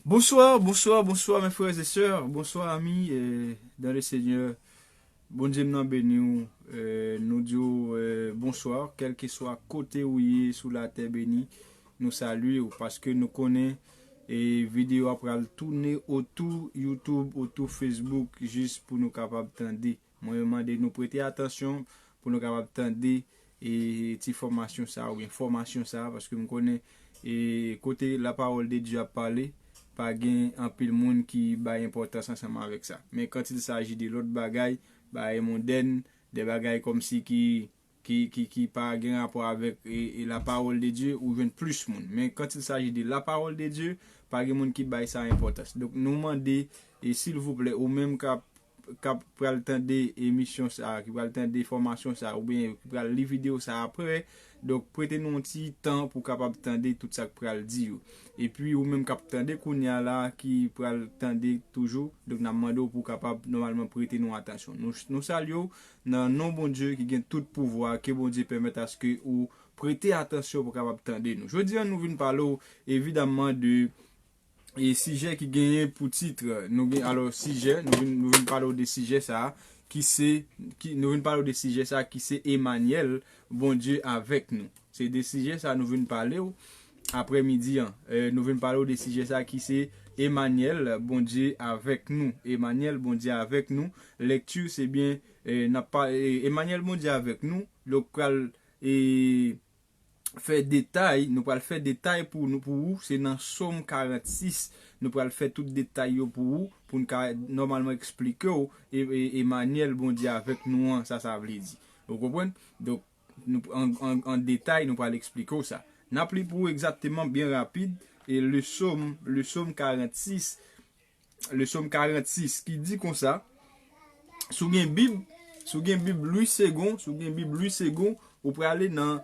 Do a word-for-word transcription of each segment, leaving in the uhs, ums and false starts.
Bonsoir, bonsoir, bonsoir mes frères et sœurs, bonsoir amis euh, dans le Seigneur. Bondye m nan beni w, euh, nou di w euh, bonsoir, kèlkeswa kote ou ye sou latè beni, nou salye w paske nou konnen e videyo a pral tounen otou YouTube, otou Facebook, jis pou nou kapab tande. Mwen mande nou prete atansyon pou nou kapab tande e ti fòmasyon sa oubyen fòmasyon sa, paske m konnen e kote la parole de Dieu ap pale, pa gen anpil moun ki bay enpòtans ansanm avèk sa. Men quand il s'agit de lòt bagay, bagay mondèn, de bagay kòmsi ki ki, ki, ki pa gen rapò avèk e, e la parole de Dieu, ou jwenn plis moun. Men quand il s'agit de la parole de Dieu, pa gen moun ki bay sa enpòtans. Donk nou mande, e silvouplè, ou menm k ap k ap pral tande emisyon sa, ki pral tande fòmasyon sa, oubyen ki pral li videyo sa apre, donk prete nou yon ti tan pou kapab tande tout sa k pral di yo. Epi ou menm k ap tande kounye a la, ki pral tande toujou, donk n ap mande w pou w kapab nòmalman prete nou atansyon. Nou, nou salye w nan non Bondye ki gen tout pouvwa, ke Bondye pèmèt aske ou prete atansyon pou w kapab tande nou. Jodi a nou vin pale w evidamman de e sijè ki genyen pou tit, nou gen alò sijè, nou vin, nou vin pale w de sijè sa a, ki se, ki, nou vin pale w de sijè sa a ki se Emanyèl, Bondye avèk nou. Se de sijè sa a nou vin pale w aprèmidi an. Euh, nou vin pale w de sijè sa a ki se Emanyèl, Bondye avèk nou. Emanyèl, Bondye avèk nou. Lèkti se byen, euh, n ap pa, euh, Emanyèl, Bondye avèk nou. Donk pral e fè detay, nou pral fè detay pou nou, pou ou, se nan Sòm karannsis, nou pral fè tout detay yo pou ou, pou n ka nòmalman eksplike w e, e, Emanyèl, Bondye avèk nou an, sa sa vle di. Ou konprann? Donk nou an, an, an detay nou pral eksplike w sa. N ap li pou ou egzakteman byen rapid e le Sòm, le Sòm karannsis, le Sòm karannsis ki di konsa, si w gen Bib, si w gen Bib Louis Segond, si w gen Bib Louis Segond, ou prale nan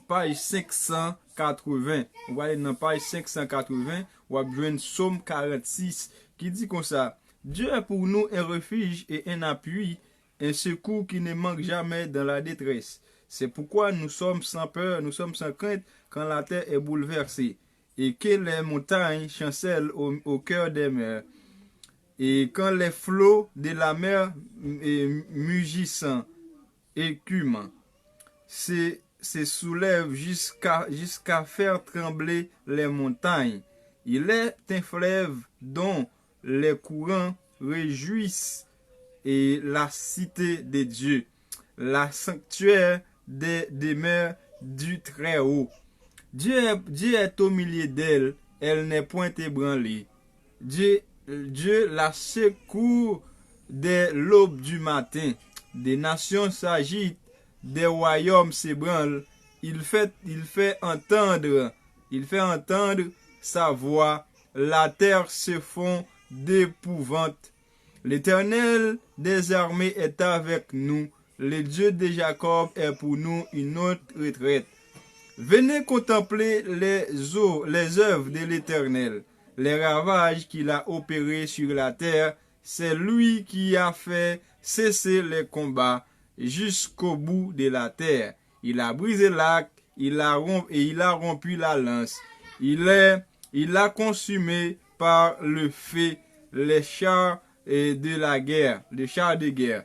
paj senk san katreven. Ou prale nan paj senk san katreven, w ap jwenn Sòm karannsis ki di konsa, Dieu est pour nous un refuge et un appui, un secours qui ne manque jamais dans la détresse. C'est pourquoi nous sommes sans peur, nous sommes sans crainte quand la terre est bouleversée et que les montagnes chancellent au, au cœur des mers, et quand les flots de la mer mugissent, écumant, se, se soulèvent jusqu'à, jusqu'à faire trembler les montagnes. Il est un fleuve dont les courants réjouissent et la cité de Dieu, la sanctuaire des demeures du Très-Haut. Dieu est, Dieu est au milieu d'elle, elle n'est point ébranlée. Dieu, Dieu la secourt dès l'aube du matin. Des nations s'agitent, des royaumes s'ébranlent. Il fait, il fait entendre, il fait entendre sa voix. La terre se fond d'épouvante. L'Éternel des armées est avec nous. Le Dieu de Jacob est pour nous une haute retraite. Venez contempler les, les œuvres de l'Éternel, les ravages qu'il a opérés sur la terre. C'est lui qui a fait cesser les combats jusqu'au bout de la terre. Il a brisé l'arc, il a rompu, et il a rompu la lance. Il est, il a consumé par le feu les chars de la guerre, les chars de guerre.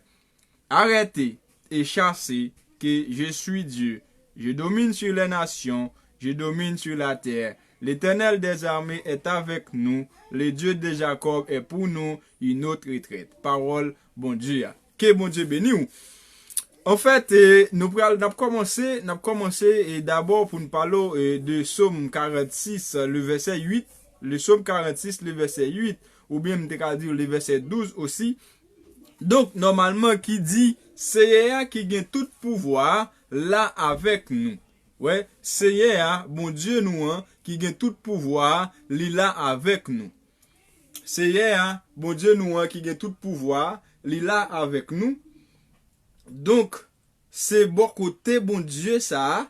Arrêtez et chassez que je suis Dieu. Je domine sur les nations, je domine sur la terre. L'Éternel des armées est avec nous, le Dieu de Jacob est pour nous une haute retraite. Pawòl Bondye a. Ke Bondye beni w. Anfèt, e, nou pral, n ap kòmanse, n ap kòmanse e dabò pou n pale w e, de Sòm karannsis, le vèsè uit, le Sòm karannsis, le vèsè uit, oubyen m te ka di le vèsè douz osi. Donk, nòmalman, ki di, Seyè a ki gen tout pouvwa a la avèk nou. Wè, Seyè a, Bondye nou an, ki gen tout pouvwa a, li la avèk nou. Seyè a, Bondye nou an, ki gen tout pouvwa a, li la avèk nou. Donk, se bò kote Bondye sa a,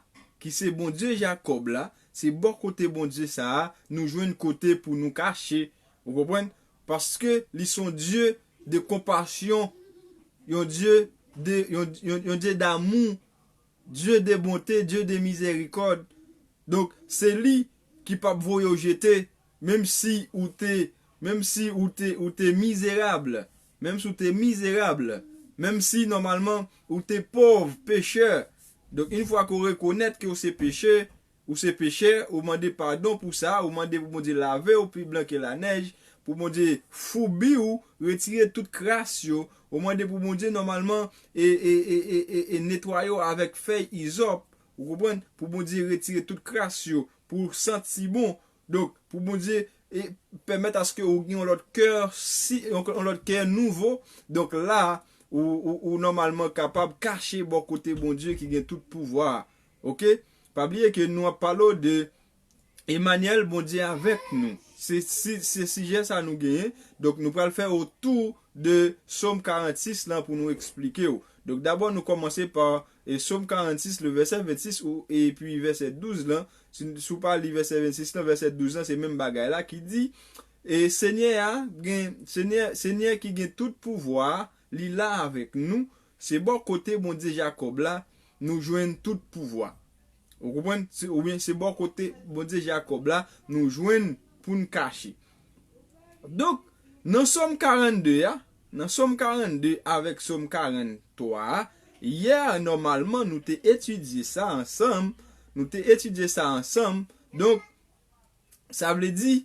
ki se Bondye Jakòb la, se bò kote Bondye sa a, nou jwenn kote pou nou kache. Ou konprann? Paske li se yon Dye de konpasyon, yon Dye de, yon, yon, yon Dye damou, Dye de bonte, Dye de mizèrikòd. Donk, se li ki p ap voye w jete, menm si ou te Menm si ou te, ou te mizerab, menm si ou te mizerab, menm si nòmalman ou te pòv, pechè. Donk, yon fwa ke w rekonèt ke w se pechè, ou se pechè, ou mande padon pou sa, ou mande pou Bondye lave w pi blan ke lanèj, pou Bondye foubi w, retire tout kras yo, ou mande pou Bondye nòmalman e, e, e, e, e, e netwaye w avèk fèy izòp, ou konprann? Pou Bondye retire tout kras yo, pou w santi bon. Donk, pou Bondye e, pèmèt aske ou gen yon lòt kè, si, yon, yon lòt kè nouvo. Donk la, ou, ou, ou nòmalman kapab kache bò kote Bondye ki gen tout pouvwa a. Oke? Pa bliye ke nou ap pale w de Emanyèl, Bondye avèk nou. Se, se, se sijè sa nou genyen. Donk, nou pral fè otou de Sòm karannsis lan pou nou eksplike w. Donk, dabò, nou kòmanse pa e Sòm karannsis, le vèsè vennsis ou, epi vèsè douz lan. Si, si w pa li vèsè vennsis lan, vèsè douz lan, se menm bagay la ki di, e Senyè a, gen, Senyè, Senyè ki gen tout pouvwa a, li la avèk nou. Se bò kote Bondye Jakòb la, nou jwenn tout pouvwa. Ou konprann? Se, oubyen se bò kote Bondye Jakòb la, nou jwenn pou n kache. Donk, nan Sòm karannde a, nan Sòm karannde avèk Sòm karanntwa a, yè, nòmalman, nou te etidye sa ansanm, nou te etidye sa ansanm. Donk, sa vle di,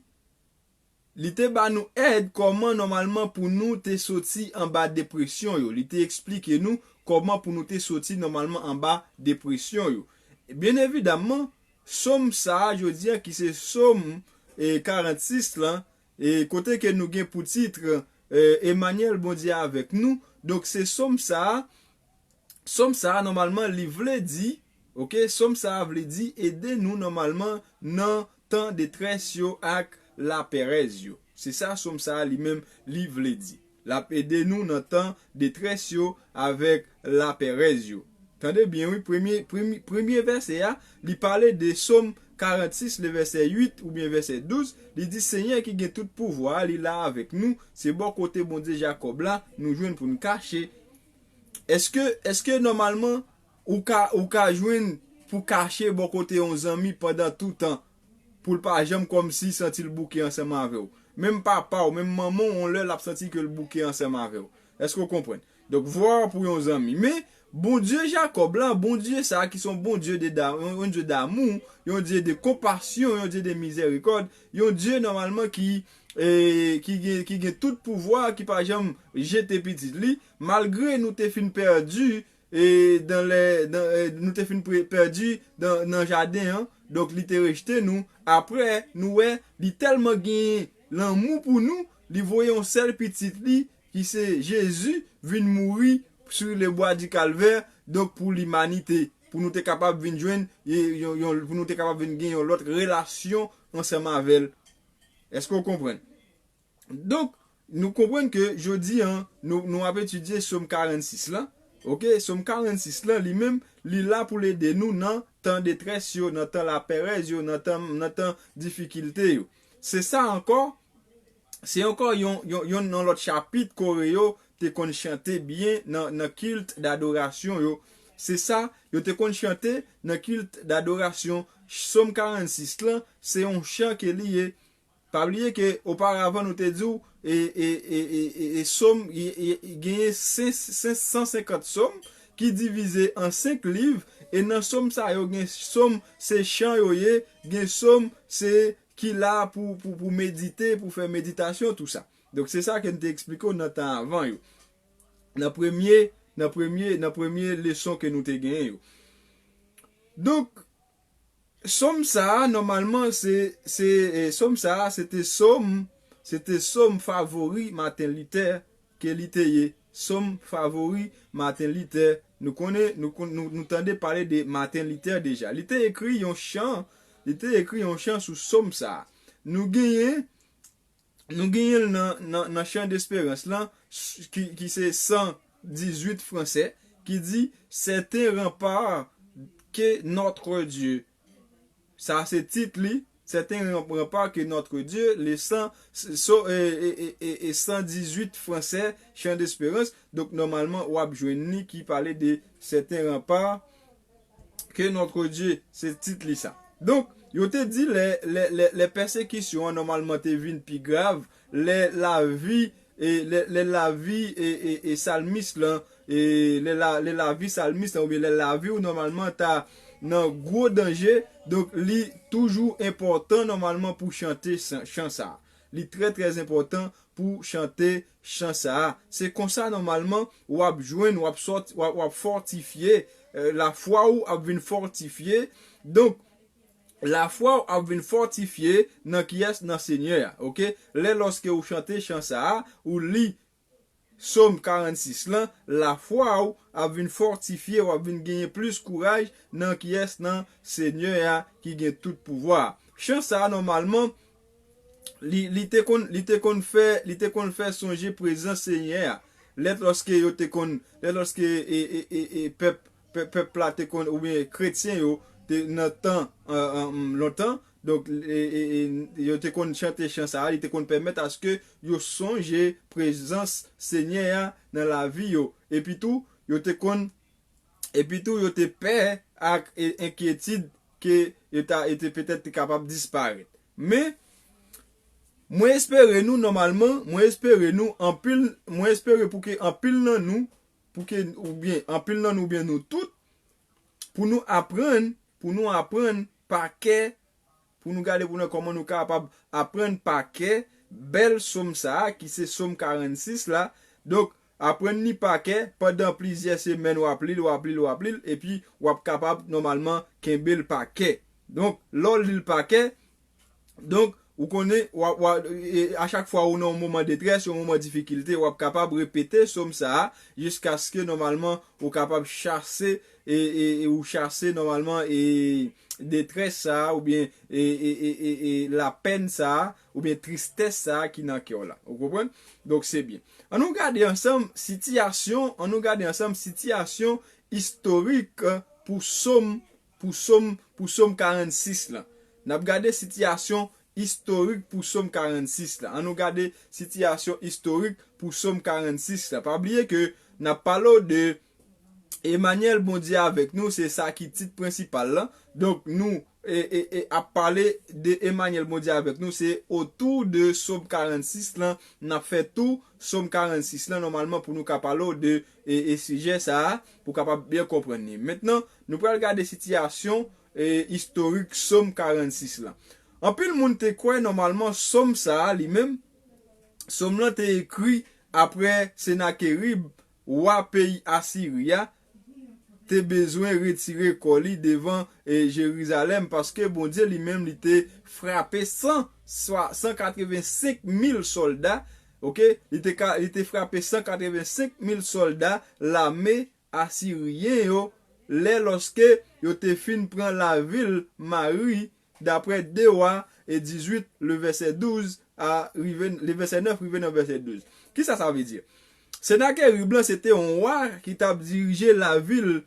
li te ba nou èd kòman nòmalman pou nou te soti anba depresyon yo. Li te eksplike nou kòman pou nou te soti nòmalman anba depresyon yo. Byen evidamman, Sòm sa a, jodi a, ki se Sòm, e, karannsis lan, e, kote ke nou gen pou tit, e, Emanyèl, Bondye avèk nou. Donk, se Sòm sa a, Sòm sa a, nòmalman, li vle di, oke, Sòm sa a vle di, ede nou nòmalman nan tan detrès yo ak laperèz yo. Se sa Sòm sa a li menm, li vle di. L ap ede nou nan tan detrès yo avèk laperèz yo. Tande byen, wi, premye, premye, premye vèsè a, li pale de Sòm karannsis, le vèsè uit oubyen vèsè douz, li di, Senyè ki gen tout pouvwa a, li la avèk nou, se bò kote Bondye Jakòb la, nou jwenn pou n kache. Èske, èske nòmalman, ou ka, ou ka jwenn pou kache bò kote yon zanmi pandan toutan, pou l pa janm kòmsi santi l bouke ansanm avè w? Menm papa w, menm manman w, yon lè l ap santi ke l bouke ansanm avè w. Èske w konprann? Donk, vwa pou yon zanmi. Men, Bondye Jakòb la, Bondye sa a ki se yon Bondye de da-, yon, yon Dye damou, yon Dye de konpasyon, yon Dye de mizèrikòd, yon Dye nòmalman ki, e, ki gen, ki gen tout pouvwa, ki pa janm jete pitit li, malgre nou te fin pèdi, e, dan lè, dan, e, nou te fin pre-, pèdi dan, nan jaden an, donk li te rejte nou. Apre, nou wè, li tèlman gen lanmou pou nou, li voye yon sèl pitit li, ki se Jezi, vin mouri sou le bwa di Kalvè, donk pou limanite, pou nou te kapab vin jwenn, e, yon, yon, pou nou te kapab vin gen yon lòt relasyon ansanm avè l. Èske w konprann? Donk, nou konprann ke jodi a, nou, nou ap etidye Sòm karannsis lan. Oke, Sòm karannsis lan, li menm, li la pou l ede nou nan tan detrès yo, nan tan laperèz yo, nan tan, nan tan difikilte yo. Se sa ankò, se ankò yon, yon, yon nan lòt chapit kore yo te konn chante byen nan, nan kilt dadorasyon yo. Se sa, yo te konn chante nan kilt dadorasyon. Sòm karannsis lan, se yon chan ke li ye. Pa bliye ke oparavan nou te di w, e, e, e, e, e, e sòm, e, e, e genyen senk, senk, san senkant sòm ki divize an senk liv, e nan sòm sa yo gen sòm se chan yo ye, gen sòm se ki la pou, pou, pou medite, pou fè meditasyon, tou sa. Donk, se sa ke n te eksplike w nan tan avan yo. Nan premye, nan premye, nan premye leson ke nou te genyen yo. Donk, Sòm sa a, nòmalman, se, se, e, sòm sa a, se te sòm, se te sòm favori Martin Luther ke li te ye. Sòm favori Martin Luther. Nou konnen, nou, kon- nou, nou tande pale de Martin Luther deja. Li te ekri yon chan, li te ekri yon chan sou sòm sa a. Nou genyen, nou genyen l nan, nan, nan Chan Desperans lan, s- ki, ki se san dizuit fransè, ki di, C'est un rempart que notre Dieu. Sa se tit li, C'est un rempart que notre Dieu, le san, so, e, e, e, e, e san dizuit fransè, Chan Desperans. Donk, nòmalman, w ap jwenn li ki pale de C'est un rempart que notre Dieu, se tit li sa. Donk, yo te di lè, lè, lè, lè pèsekisyon an nòmalman te vin pi grav, lè lavi, e, lè, lè lavi, e, e, e salmis lan, e, lè la, lè lavi salmis lan, oubyen lè lavi w nòmalman ta nan gwo danje, donk li toujou enpòtan nòmalman pou chante chan, chan sa a. Li trè, trè enpòtan pou chante chan sa a. Se konsa nòmalman w ap jwenn, w ap sòti, w ap, w ap fòtifye, e, lafwa w ap vin fòtifye. Donk, lafwa w ap vin fòtifye nan kiyès? Nan Senyè a, oke? Lè lòske ou chante chan sa a, ou li Sòm karannsis lan, lafwa w ap vin fòtifye, w ap vin genyen plis kouraj nan kiyès? Nan Senyè a ki gen tout pouvwa a. Chan sa a, nòmalman, li, li te konn, li te konn fè, li te konn fè sonje prezans Senyè a. Lè lòske yo te konn, lè lòske, e, e, e, e pèp, pèp, pèp la te konn, oubyen kretyen yo te nan tan, e, e, lontan, donk, e, e, e, yo te konn chante chan sa a, li te konn pèmèt aske yo sonje prezans Senyè a nan lavi yo. Epi tou, yo te konn, epi tou, yo te pè ak, e, enkyetid ke yo ta, yo te petèt te kapab disparèt. Men, mwen espere nou nòmalman, mwen espere nou anpil, mwen espere pou ke anpil nan nou, pou ke, oubyen anpil nan nou, oubyen nou tout, pou nou aprann, pou nou aprann pa kè, pou nou gade pou nou kòman nou kapab aprann pa kè bèl sòm sa a, ki se sòm karannsis la. Donk, aprann li pa kè pandan plizyè semèn, w ap li l, w ap li l, w ap li l, epi w ap kapab nòmalman kenbe l pa kè. Donk, lè w li l pa kè, donk, ou konnen, w ap, w ap, e, a chak fwa ou nan yon moman detrès, yon moman difikilte, w ap kapab repete sòm sa a, jiskaske nòmalman ou kapab chase, e, e, e ou chase nòmalman, e, detrès sa a, oubyen, e, e, e, e, e lapèn sa a, oubyen tristès sa a ki nan kè w la. Ou konprann? Donk, se byen. An nou gade ansanm sitiyasyon, an nou gade ansanm sitiyasyon istorik, e, pou sòm, pou sòm, pou sòm karannsis lan. N ap gade sitiyasyon istorik pou sòm karannsis lan. An nou gade sitiyasyon istorik pou sòm karannsis lan. Pa bliye ke n ap pale w de Emanyèl, Bondye avèk nou, se sa ki tit prensipal lan. Donk, nou, e, e, e, ap pale de Emanyèl, Bondye avèk nou, se otou de sòm karannsis lan, n ap fè tou sòm karannsis lan, nòmalman, pou nou ka pale w de, e, e sijè sa a, pou w kapab byen konprann li. Mentnan, nou pral gade sitiyasyon, e, istorik sòm karannsis lan. Anpil moun te kwè, nòmalman, sòm sa a, li menm, sòm lan te ekri apre Senakerib, wa peyi Asiri a, te bezwen retire kò li devan, e, Jerizalèm, paske Bondye li menm li te frape san, swa, san katrevensenk mil sòlda, oke, li te ka, li te frape san katrevensenk mil sòlda lame asiryen yo, lè lòske yo te fin pran lavil Mari, daprè de Wa e dizuit, le vèsè douz a rive, le vèsè nèf rive nan vèsè douz. Kisa sa vle di? Senakerib lan, se te yon wa ki t ap dirije lavil,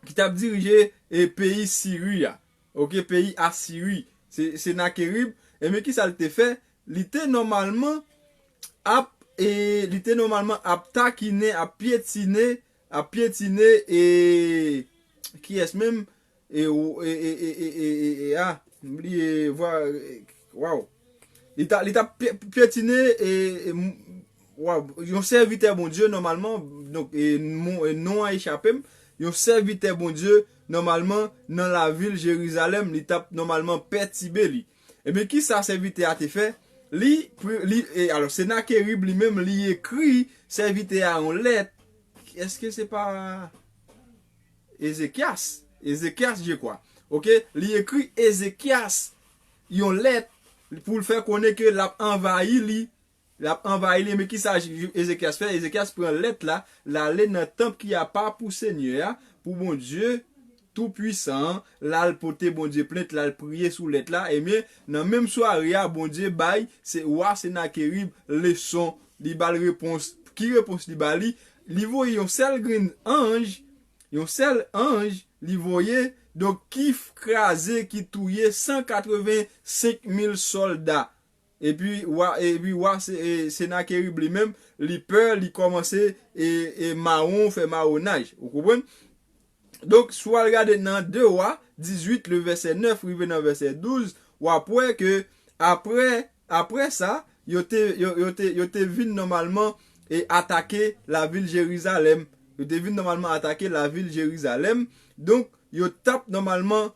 ki t ap dirije, e, peyi Siri a. Oke, peyi Asiri. Se, Senakerib, ebyen, kisa l te fè? Li te nòmalman ap, e, li te nòmalman ap takinen, ap pyetine, ap pyetine, e, kiyès menm? E, e, e, e, e, e, a, m bliye vwa, e, waw. Li ta, li ta pye-, pyetine, e, e, m-, waw, yon sèvitè Bondye, nòmalman, donk, e, mon-, e, non an echape m, yon sèvitè Bondye, nòmalman, nan lavil Jerizalèm, li t ap nòmalman pètibe li. Ebyen, kisa sèvitè a te fè? Li, pri-, li, e, alò, Senakerib li menm, li ekri sèvitè a yon lèt. Èske se pa Ezekyas? Ezekyas, je kwa. Oke, li ekri Ezekyas yon lèt pou l fè konnen ke l ap anvayi li. L ap anvayi li, men kisa Ezekyas fè? Ezekyas pran lèt la, l ale nan tanp ki apa pou Senyè a, pou Bondye Toupwisan an, l al pote Bondye plent, l al priye sou lèt la, ebyen, nan menm sware a, Bondye bay se wa Senakerib leson, li ba l repons. Ki repons li ba li? Li voye yon sèl grenn anj, yon sèl anj li voye, donk ki f-, kraze, ki touye san katrevensenk mil sòlda. Epi wa, epi wa Se-, e, Senakerib li menm, li pè, li kòmanse, e, e, mawon, fè mawonaj. Ou konprann? Donk, si w al gade nan de Wa dizuit, le vèsè nèf rive nan vèsè douz, w ap wè ke apre, apre sa, yo te, yo, yo te, yo te vin nòmalman e atake lavil Jerizalèm. Yo te vin nòmalman atake lavil Jerizalèm. Donk, yo t ap nòmalman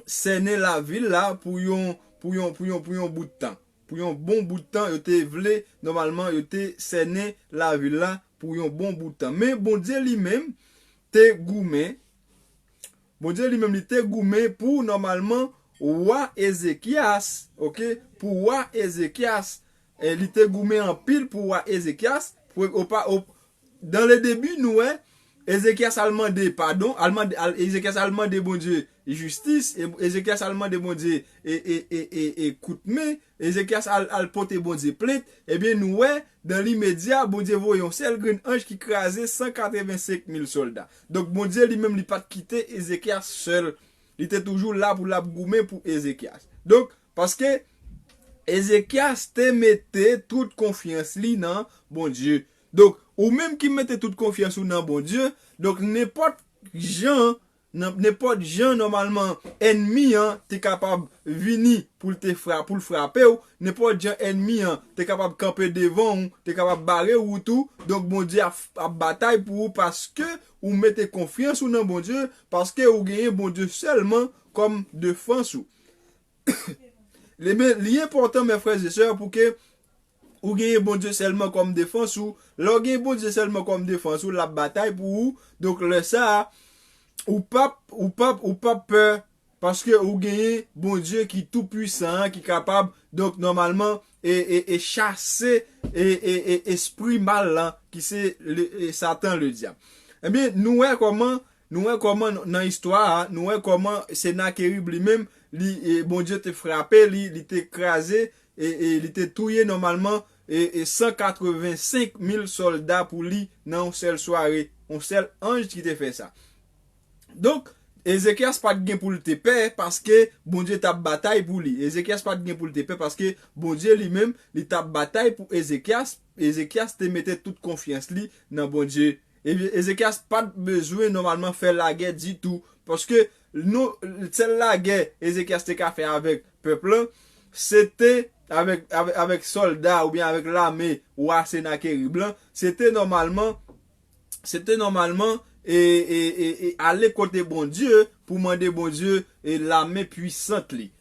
sènen lavil la pou yon, pou yon, pou yon, pou yon bout tan. Pou yon bon bout tan, yo te vle, nòmalman, yo te sènen lavil la pou yon bon bout tan. Men Bondye li menm te goumen. Bondye li menm li te goumen pou nòmalman wa Ezekyas, oke, pou wa Ezekyas, e li te goumen anpil pou wa Ezekyas, pou, opa, op, dans le début, nou wè, Ezekyas al mande padon, al mande, al, Ezekyas al mande Bondye jistis, e Ezekyas al mande Bondye e, e, e, e, e kout men, Ezekyas al, al pote Bondye plent, ebyen nou wè, dans l'immédiat, Bondye voye yon sèl grenn anj ki kraze san katrevensenk mil sòlda. Donk, Bondye li menm, li pa t kite Ezekyas sèl. Li te toujou la pou l ap goumen pou Ezekyas. Donk, paske Ezekyas te mete tout konfyans li nan Bondye. Donk, ou menm ki mete tout konfyans ou nan Bondye, donk, nenpòt jan, nan, nenpòt jan, nòmalman, ènmi an te kapab vini pou l te fra-, pou l frape w, nenpòt jan ènmi an te kapab kanpe devan w, te kapab bare wout ou, donk, Bondye ap, ap batay pou ou paske ou mete konfyans ou nan Bondye, paske ou genyen Bondye sèlman kòm defans ou. Li, men, li enpòtan, mè frè e sè, pou ke ou genyen Bondye sèlman kòm defans ou. Lè w genyen Bondye sèlman kòm defans ou, l ap batay pou ou. Donk, lè sa a, ou p ap, ou p ap, ou p ap pè, paske ou genyen Bondye ki tou pwisan an, ki kapab, donk, nòmalman, e, e, e chase e, e, e espri mal lan, ki se le, e Satan, le dyab. Ebyen, nou wè kòman, nou wè kòman nan istwa a, nou wè kòman Senakerib li menm, li, e, Bondye te frape li, li te kraze, e, e li te touye nòmalman, e, e san katrevensenk mil sòlda pou li nan yon sèl sware, yon sèl anj ki te fè sa. Donk, Ezekyas pa t gen pou l te pè paske Bondye t ap batay pou li. Ezekyas pa t gen pou l te pè paske Bondye li menm, li t ap batay pou Ezekyas. Ezekyas te mete tout konfyans li nan Bondye. E, Ezekyas pa t bezwen nòmalman fè lagè ditou. Paske nou, sèl lagè Ezekyas te ka fè avèk pèp lan, se te avèk, avèk, avèk sòlda oubyen avèk lame wa Senakerib lan, se te nòmalman, se te nòmalman e, e, e, e ale kote Bondye pou mande Bondye e lame pwisant li.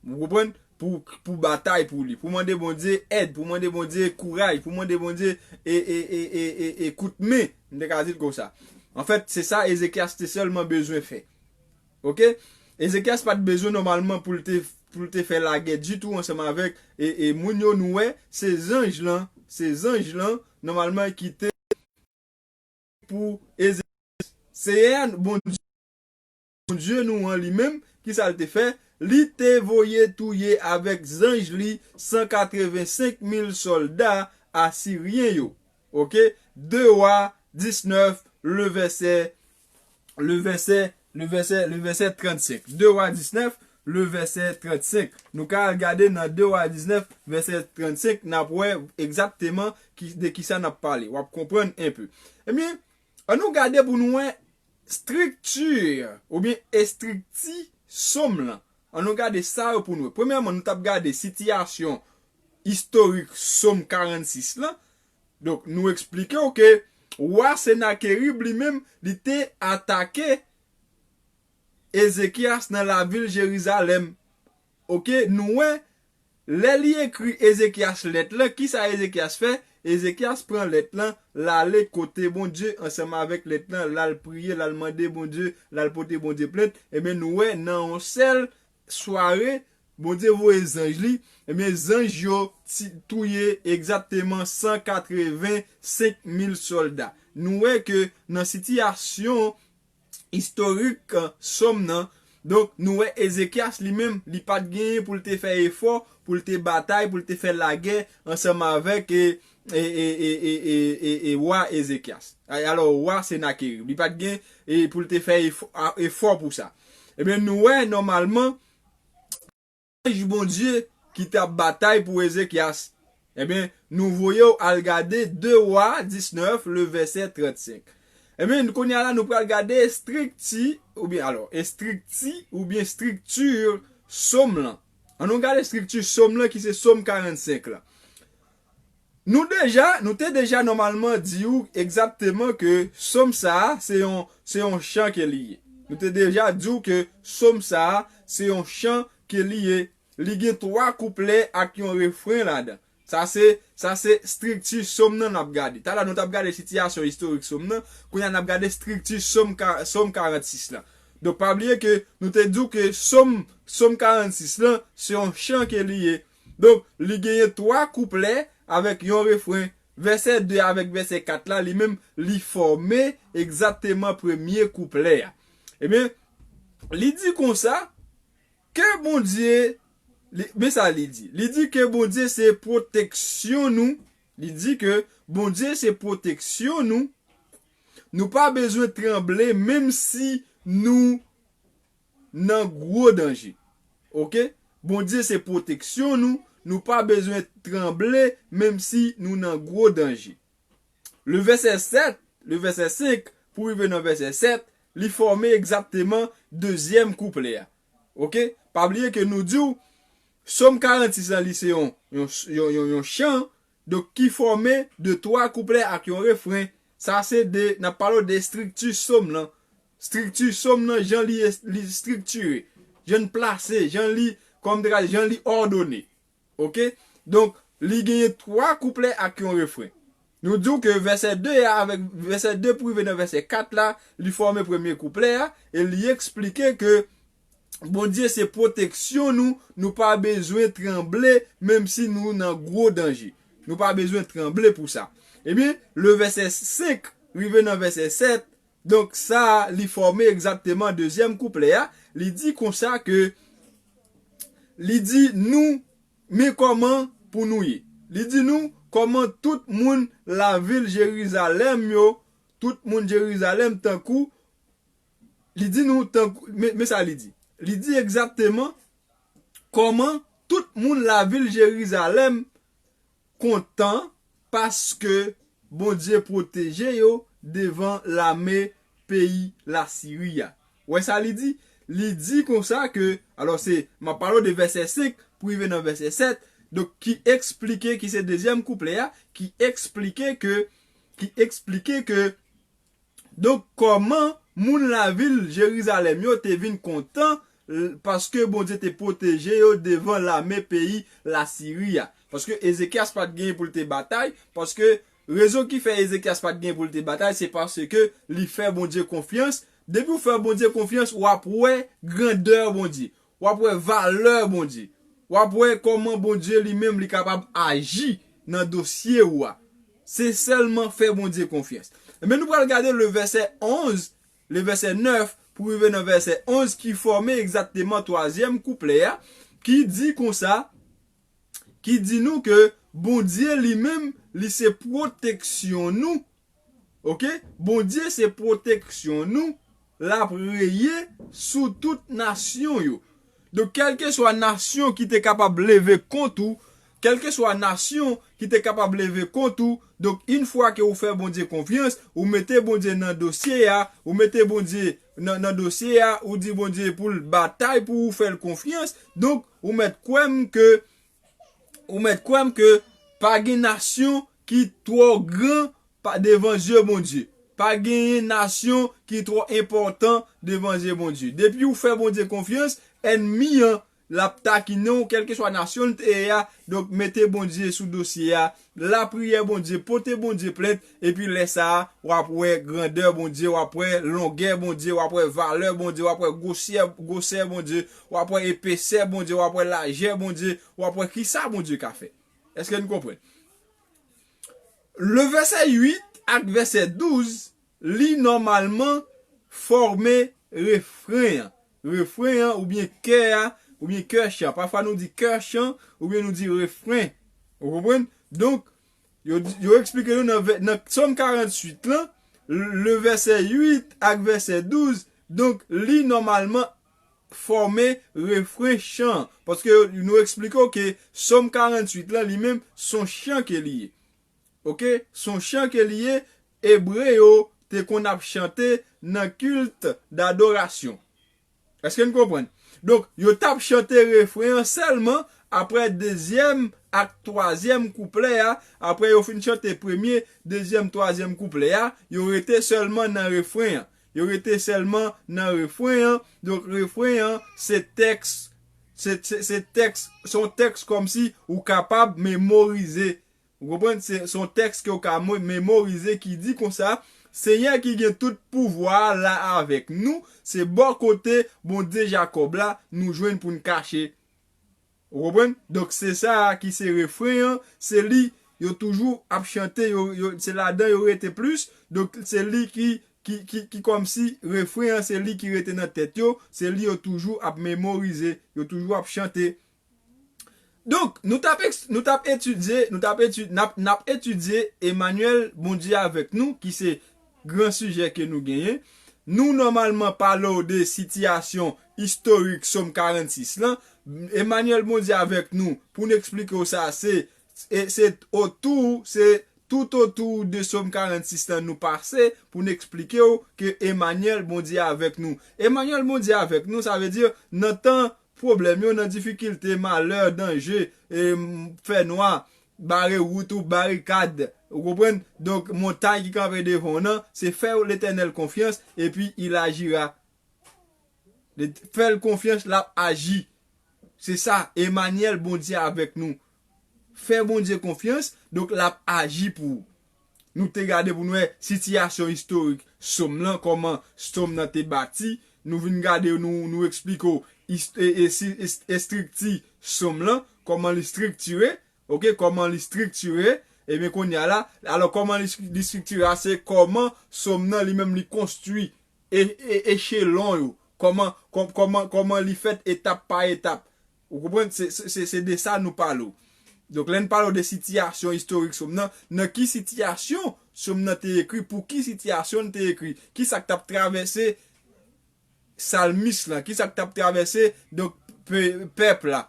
Ou konprann? Pou, pou batay pou li, pou mande Bondye èd, pou mande Bondye kouraj, pou mande Bondye e, e, e, e, e, e kout men, m te ka di l konsa. Anfèt, se sa Ezekyas te sèlman bezwen fè. Oke? Ezekyas pa t bezwen nòmalman pou l te, pou l te fè lagè ditou ansanm avèk e, e moun yo, nou wè, se zanj lan, se zanj lan, nòmalman, ki te pou Ezekyas. Seyè a, Bondye, Bondye nou an li menm, ki sa l te fè? Li te voye touye avèk zanj li san katrevensenk mil sòlda asiryen yo. Oke? De Wa diznèf, le vèsè, le vèsè, le vèsè, le vèsè trannsenk. De Wa diznèf, le vèsè trannsenk. Nou ka al gade nan de Wa diznèf, vèsè trannsenk, n ap wè egzakteman ki, de kisa n ap pale. W ap konprann enpe. Ebyen, ann nou gade pou nou wè estrikti oubyen estrikti sòm lan. Ann nou gade sa yo pou nou wè. Premyèman, nou t ap gade sitiyasyon istorik sòm karannsis lan. Donk, nou eksplike w ke wa Senakerib li menm, li te atake Ezekyas nan lavil Jerizalèm. Oke, nou wè, lè li ekri Ezekyas lèt lan, kisa Ezekyas fè? Ezekyas pran lèt lan, l ale kote Bondye ansanm avèk lèt lan, l al priye, l al mande Bondye, l al pote Bondye plent. Ebyen, nou wè nan yon sèl sware, Bondye voye zanj li, ebyen, zanj yo ti, touye egzakteman san katrevensenk mil sòlda. Nou wè ke nan sitiyasyon istorik, eh, sòm nan, donk, nou wè Ezekyas li menm, li pa t genyen pou l te fè efò, pou l te batay, pou l te fè lagè ansanm avèk, e, e, e, e, e, e, e wa Ezekyas. A, alò, wa Senakerib. Li pa t gen, e, pou l te fè efò, a, efò pou sa. Ebyen, nou wè, nòmalman, anj Bondye ki t ap batay pou Ezekyas. Ebyen, nou voye w al gade de Wa diznèf, le vèsè trannsenk. Ebyen, kounye a la, nou pral gade estrikti, oubyen, alò, estrikti, oubyen estrikti sòm lan. Ann nou gade estrikti sòm lan, ki se sòm karannsenk la. Nou deja, nou te deja nòmalman di w egzakteman ke sòm sa a, se yon, se yon chan ke li ye. Nou te deja di w ke sòm sa a, se yon chan ke li ye. Li gen twa kouplè ak yon refren ladan. Sa se, sa se estrikti sòm nan n ap gade. Talè nou t ap gade sitiyasyon istorik sòm nan, kounye a n ap gade estrikti sòm ka, sòm karannsis lan. Donk, pa bliye ke nou te di w ke sòm, sòm karannsis lan, se yon chan ke li ye. Donk, li genyen twa kouplè avèk yon refren. Vèsè de avèk vèsè kat la, li menm, li fòme egzakteman premye kouplè a. Ebyen, li di konsa, ke Bondye, li, men sa li di. Li di ke Bondye se pwoteksyon nou. Li di ke Bondye se pwoteksyon nou. Nou pa bezwen tranble menm si nou nan gwo danje. Oke? Bondye se pwoteksyon nou. Nou pa bezwen tranble menm si nou nan gwo danje. Le vèsè sèt, le vèsè senk, pou rive nan vèsè sèt, li fòme egzakteman dezyèm kouplè a. Oke? Pa bliye ke nou di w, sòm karannsis lan, li se yon, yon, yon, yon, yon chan, donk ki fòme de twa kouplè ak yon refren. Sa se de, n ap pale w de estrikti sòm lan. Estrikti sòm lan, jan li, li estriktire, jan l plase, jan li, kòm te ka di, jan li òdone. Oke? Donk, li genyen twa kouplè ak yon refren. Nou di w ke vèsè de a avèk vèsè de pou rive nan vèsè kat la, li fòme premye kouplè a, e li eksplike ke Bondye se pwoteksyon nou, nou pa bezwen tranble, menm si nou nan gwo danje. Nou pa bezwen tranble pou sa. Ebyen, le vèsè senk rive nan vèsè sèt, donk sa a, li fòme egzakteman dezyèm kouplè a. Li di konsa ke, li di nou, men kòman pou nou ye. Li di nou, kòman tout moun lavil Jerizalèm yo, tout moun Jerizalèm tankou, li di nou tankou, men, men sa li di. Li di egzakteman kòman tout moun lavil Jerizalèm kontan paske Bondye pwoteje yo devan lame peyi Lasiri a. Wè sa li di? Li di konsa ke, alò se, m ap pale w de vèsè senk pou rive nan vèsè sèt, donk ki eksplike, ki se dezyèm kouplè a, ki eksplike ke, ki eksplike ke, donk kòman moun lavil Jerizalèm yo te vin kontan, l-, paske Bondye te pwoteje yo devan lame peyi Lasiri a. Paske Ezekyas pa t genyen pou l te batay, paske rezon ki fè Ezekyas pa t genyen pou l te batay, se paske li fè Bondye konfyans. Depi w fè Bondye konfyans, w ap wè grandè Bondye. W ap wè valè Bondye. W ap wè kòman Bondye li menm li kapab aji nan dosye ou a. Se sèlman fè Bondye konfyans. Ebyen, nou pral gade le vèsè onz, le vèsè nèf, pou rive nan vèsè onz ki fòme egzakteman twazyèm kouplè a, ki di konsa, ki di nou ke Bondye li menm, li se pwoteksyon nou. Oke? Bondye se pwoteksyon nou, l ap reye sou tout nasyon yo. Donk, kèlkeswa nasyon ki te kapab leve kont ou, kèlkeswa nasyon ki te kapab leve kont ou, donk, yon fwa ke ou fè Bondye konfyans, ou mete Bondye nan dosye a, ou mete Bondye nan, nan dosye a, ou di Bondye pou l batay pou ou fè l konfyans, donk, ou mèt kwè m ke, ou mèt kwè m ke pa gen nasyon ki twò gran pa, devan zye Bondye. Pa genyen nasyon ki twò enpòtan devan zye Bondye. Depi ou fè Bondye konfyans, ènmi an, l ap takinen w, kèlkeswa nasyon l te ye a. Donk, mete Bondye sou dosye a. Lapriyè Bondye, pote Bondye plent, epi lè sa a, w ap wè grandè Bondye, w ap wè longè Bondye, w ap wè valè Bondye, w ap wè gwosè, gwosè Bondye, w ap wè epesè Bondye, w ap wè lajè Bondye, w ap wè kisa Bondye ka fè. Èske n konprann? Le vèsè uit ak vèsè douz, li nòmalman fòme refren an. Refren an oubyen kè a, oubyen kè chan. Pafwa nou di kè chan, oubyen nou di refren. Ou konprann? Donk, yo, yo eksplike nou nan vè-, nan Sòm karanntuit lan, le vèsè uit ak vèsè douz, donk, li nòmalman fòme refren chan an. Paske nou eksplike w ke Sòm karanntuit lan, li menm, s on chan ke li ye. Oke? S on chan ke li ye, Ebre yo te konn ap chante nan kilt dadorasyon. Èske n konprann? Donk, yo t ap chante refren an sèlman apre dezyèm ak twazyèm kouplè a, apre yo fin chante premye, dezyèm, twazyèm kouplè a, yo rete sèlman nan refren an. Yo rete sèlman nan refren an. Donk, refren an, se tèks, se, se, se tèks, se yon tèks kòmsi ou kapab memorize. Ou konprann? Se, se yon tèks ke w ka mo-, memorize ki di konsa, Senyè ki gen tout pouvwa a la avèk nou, se bò kote Bondye Jakòb la nou jwenn pou n kache. Ou konprann? Donk, se sa a ki se refren an, se li yo toujou ap chante, yo, yo, se ladan yo rete plis. Donk, se li ki, ki, ki, ki kòmsi refren an, se li ki rete nan tèt yo, se li yo toujou ap memorize, yo toujou ap chante. Donk, nou t ap eks-, nou t ap etidye, nou t ap eti-, n ap, n ap etidye Emmanuel, Bondye avèk nou, ki se gran sijè ke nou genyen. Nou nòmalman pale w de sitiyasyon istorik Sòm karannsis lan. Emmanuel, Bondye avèk nou, pou n eksplike w sa, se, e, se otou, se tout otou de Sòm karannsis lan nou pase pou n eksplike w ke Emmanuel, Bondye avèk nou. Emmanuel, Bondye avèk nou, sa vle di nan tan pwoblèm yo, nan difikilte, malè, danje, e, m, fènwa, bare wout ou, barikad, ou konprann? Donk, montay ki kanpe devan w nan, se fè Letènèl konfyans, epi il agira. Fè l konfyans, l ap aji. Se sa, Emmanuel, Bondye avèk nou. Fè Bondye konfyans, donk l ap aji pou ou. Nou te gade pou n wè sitiyasyon istorik Sòm lan, kòman Sòm nan te bati. Nou vin gade, nou, nou eksplike w ist-, e, e, si, est-, estrikti Sòm lan, kòman li estriktire, oke, kòman li estriktire. Ebyen, kounye a la, alò, kòman li, li estriktire a, se kòman Sòm nan li menm li konstwi e, e, echelon yo. Kòman, kò-, kòman, kòman li fèt etap pa etap. Ou konprann? Se, se, se, se de sa nou pale w. Donk, lè n pale w de sitiyasyon istorik Sòm nan, nan ki sitiyasyon Sòm nan te ekri, pou ki sitiyasyon l te ekri, ki sa k t ap travèse salmis lan, ki sa k t ap travèse, donk, pe-, pèp la.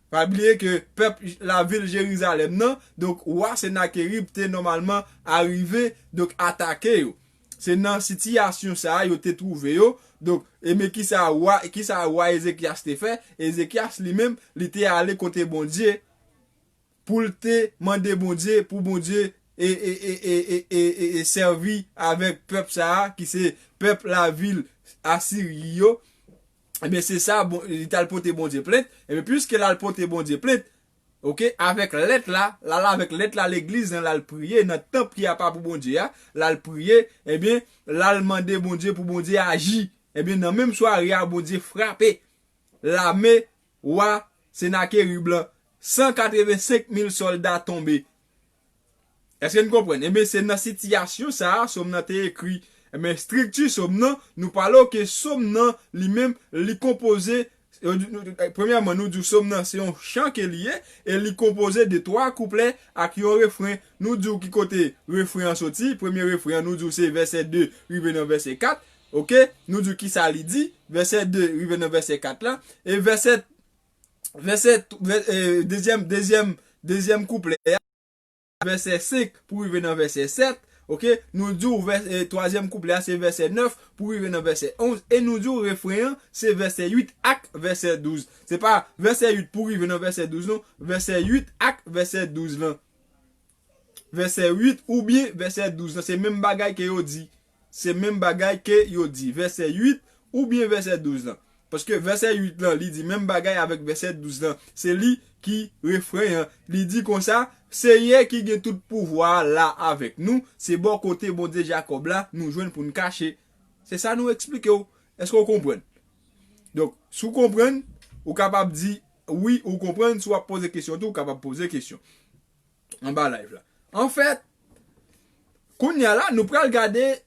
Pa bliye ke pèp lavil Jerizalèm nan, donk, wa Senakerib te nòmalman arive, donk, atake yo. Se nan sitiyasyon sa a yo te twouve yo. Donk, e men kisa wa, kisa wa Ezekyas te fè? Ezekyas li menm, li te ale kote Bondye pou l te mande Bondye, pou Bondye e, e, e sèvi avèk pèp sa a, ki se pèp lavil Asiri yo. Ebyen, se sa, bon, li t al pote Bondye plent. Ebyen, piske l al pote Bondye plent, oke, avèk lèt la, l al avèk lèt la legliz lan, l al priye nan tanp ki apa pou Bondye a, l al priye, ebyen, l al mande Bondye pou Bondye aji. Ebyen, nan menm sware a, Bondye frape lame wa Senakerib lan, san katrevensenk mil sòlda tonbe. Èske n konprann? Ebyen, se nan sitiyasyon sa a, Sòm nan te ekri. Ebyen, estrikti Sòm nan, nou pale w ke Sòm nan, li menm, li konpoze, e, nou, nou, e, premyèman, nou di w Sòm nan, se yon chan ke li ye, e li konpoze de twa kouplè ak yon refren. Nou di w ki kote refren an soti, premye refren an, nou di w se vèsè de rive nan vèsè kat, oke? Nou di w kisa li di, vèsè de rive nan vèsè kat la, e vèsè, vèsè, vè-, e, dezyèm, dezyèm, dezyèm kouplè a, vèsè senk pou rive nan vèsè sèt, oke? Nou di w vè-, e, twazyèm kouplè a se vèsè nèf pou rive nan vèsè onz, e nou di w refren an se vèsè uit ak vèsè douz. Se pa vèsè uit pou rive nan vèsè douz non, vèsè uit ak vèsè douz lan. Vèsè uit oubyen vèsè douz lan, se menm bagay ke yo di. Se menm bagay ke yo di. Vèsè uit oubyen vèsè douz lan. Paske vèsè uit lan, li di menm bagay avèk vèsè douz lan. Se li ki refren an. Li di konsa, Senyè ki gen tout pouvwa a la avèk nou, se bò kote Bondye Jakòb la nou jwenn pou n kache. Se sa nou eksplike w. Èske w konprann? Donk, si w konprann, ou kapab di wi, ou konprann. Si w ap poze kesyon tou, ou kapab poze kesyon anba live la. Anfèt, kounye a la, nou pral gade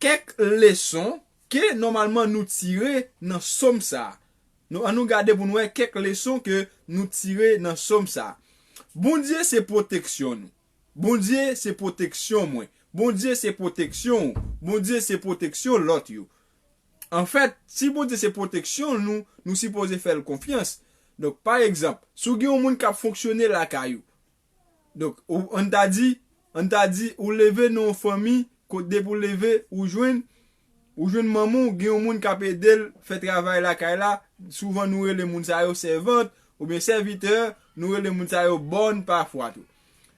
kèk leson ke nòmalman nou tire nan sòm sa a. Nou, ann nou gade pou n wè kèk leson ke nou tire nan sòm sa a. Bondye se pwoteksyon nou. Bondye se pwoteksyon mwen. Bondye se pwoteksyon w. Bondye se pwoteksyon lòt yo. Anfèt, si Bondye se pwoteksyon nou, nou sipoze fè l konfyans. Donk, pa egzanp, si w gen yon moun k ap fonksyone lakay ou, donk, ou, ann ta di, ann ta di, ou leve nan yon fanmi, kote depi w leve, ou jwenn, ou jwenn manman w, gen yon moun k ap ede l fè travay lakay la, souvan nou rele moun sa yo sèvant, oubyen sèvitè, Nou rele moun sa yo bòn pafwa tou.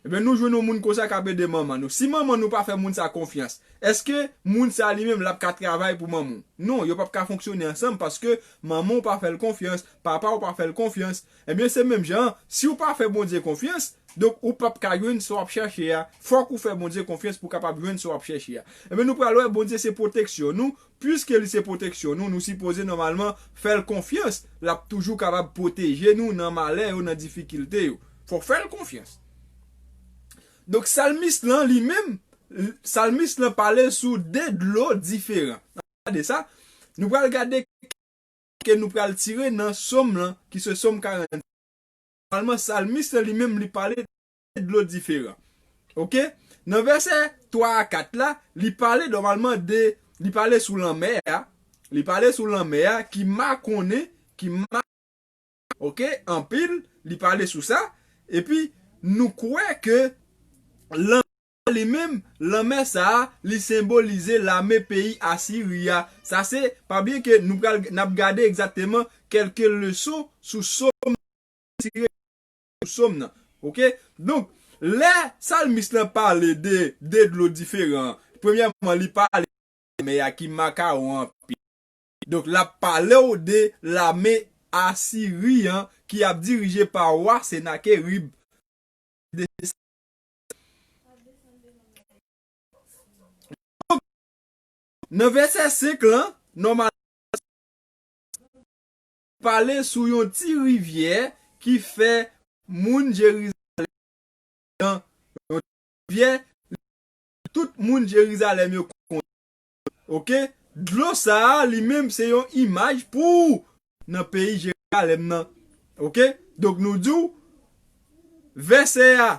Ebyen, nou jwenn yon moun konsa k ap ede manman nou. Si manman nou pa fè moun sa konfyans, èske moun sa li menm l ap ka travay pou manman w? Non, yo p ap ka fonksyone ansanm paske manman w pa fè l konfyans, papa w pa fè l konfyans. Ebyen, se menm jan an, si w pa fè Bondye konfyans, donk ou p ap ka jwenn sa w ap chèche a. Fòk ou fè Bondye konfyans pou w kapab jwenn sa w ap chèche a. Ebyen, nou pral wè Bondye se pwoteksyon nou. Piske li se pwoteksyon nou, nou sipoze nòmalman fè l konfyans. L ap toujou kapab pwoteje nou nan malè yo, nan difikilte yo. Fò w fè l konfyans. Donk, salmis lan, li menm, salmis lan pale sou de dlo diferan. Gade sa. Nou pral gade ke nou pral tire nan sòm lan, ki se sòm karant. Nòmalman, salmis lan li menm, li pale de dlo diferan. Oke? Nan vèsè twa a kat la, li pale nòmalman de, li pale sou lanmè a. Li pale sou lanmè a ki makonnen, ki ma, oke, anpil, li pale sou sa. Epi, nou kwè ke lanmè li menm, lanmè sa a, li senbolize lame peyi Asiri a. Sa se, pa bliye ke nou pral, n ap gade egzakteman kèlke leson sou sòm, tire sou sòm nan. Oke? Donk, lè salmis lan pale de, de dlo diferan, premyèman, li pale de lanmè a ki makawon anpil. Donk, l ap pale w de lame Asiri an ki ap dirije pa wa Senakerib. Nan vèsè senk lan, nòmal pale sou yon ti rivyè ki fè moun Jerizalèm nan yon ti rivyè tout moun Jerizalèm yo konn. Oke? Dlo sa a, li menm, se yon imaj pou nan peyi Jerizalèm nan. Oke? Donk, nou di w, vèsè a,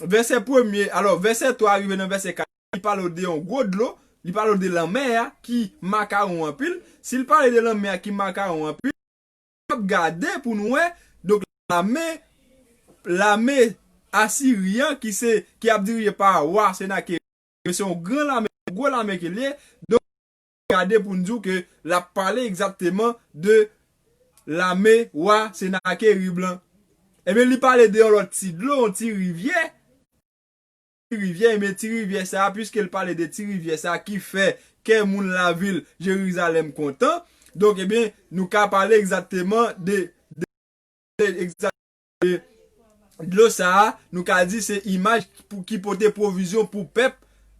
vèsè premye, alò, vèsè twa rive nan vèsè kat, li pale w de yon gwo dlo, li pale w de lanmè a, ki makawon anpil. Si l pale de lanmè a ki makawon anpil, ap gade pou nou wè. Donk, lame, lame Asiri an ki se, ki ap dirije pa wa Senakerib, se yon gran lame, yon gwo lame ke l ye. Donk, gade pou n di w ke l ap pale egzakteman de lame wa Senakerib lan. Ebyen, li pale de yon lòt ti dlo, yon ti rivyè. Ti rivyè, ebyen, ti rivyè sa a, piske l pale de ti rivyè sa a ki fè kè moun lavil Jerizalèm kontan. Donk, ebyen, nou ka pale egzakteman de, de, egzak-, de dlo sa a, nou ka di se imaj pou, ki pote pwovizyon pou pèp,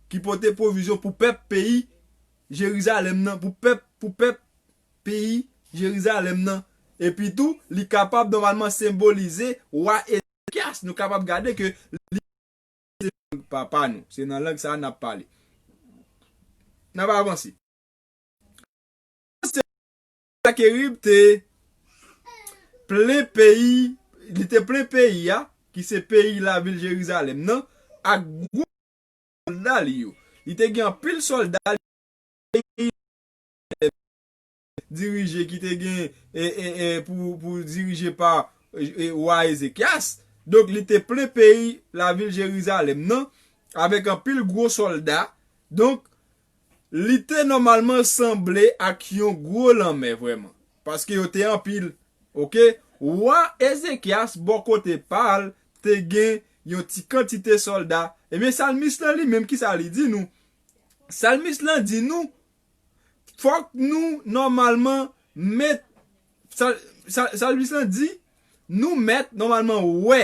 ki pote pwovizyon pou pèp peyi Jerizalèm nan, pou pèp, pou pèp peyi Jerizalèm nan. Epi tou, li kapab nòmalman senbolize wa Ezekyas. Nou kapab gade ke li se lang papa nou. Se nan lang sa a n ap pale. N ap avanse. Senakerib te plen peyi, li te plen peyi a, ki se peyi lavil Jerizalèm nan, ak gwo sòlda li yo. Li te gen anpil sòlda li dirije, ki te gen, e, e, e, pou, pou dirije pa, e, e, wa Ezekyas. Donk, li te plen peyi lavil Jerizalèm nan, avèk anpil gwo sòlda. Donk, li te nòmalman sanble ak yon gwo lanmè vrèman, paske yo te anpil. Oke? Wa Ezekyas, bò kote pa l, te gen yon ti kantite sòlda. Ebyen, salmis lan li menm, kisa li di nou? Salmis lan di nou, fòk nou nòmalman met, sal-, sal-, salmis lan di, nou mèt nòmalman wè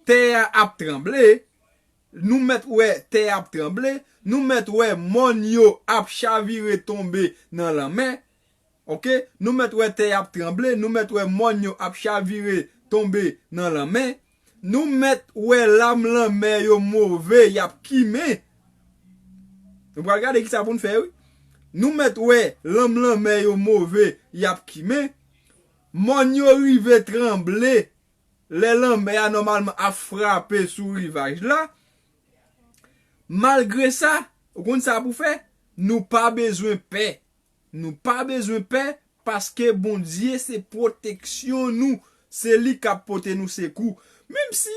tè a ap tranble, nou mèt wè tè a ap tranble, nou mèt wè mòn yo ap chavire tonbe nan lanmè. Oke? Nou mèt wè tè a ap tranble, nou mèt wè mòn yo ap chavire tonbe nan lanmè. Nou mèt wè lam lanmè yo move, y ap kimen. Nou pral gade kisa pou n fè, wi. Nou mèt wè lam lanmè yo move, y ap kimen. Mòn yo rive tranble. Lè lanmè a nòmalman ap frape sou rivaj la, malgre sa, ou konn sa pou fè? Nou pa bezwen pè. Nou pa bezwen pè, paske Bondye se pwoteksyon nou. Se li k ap pote nou sekou. Menm si,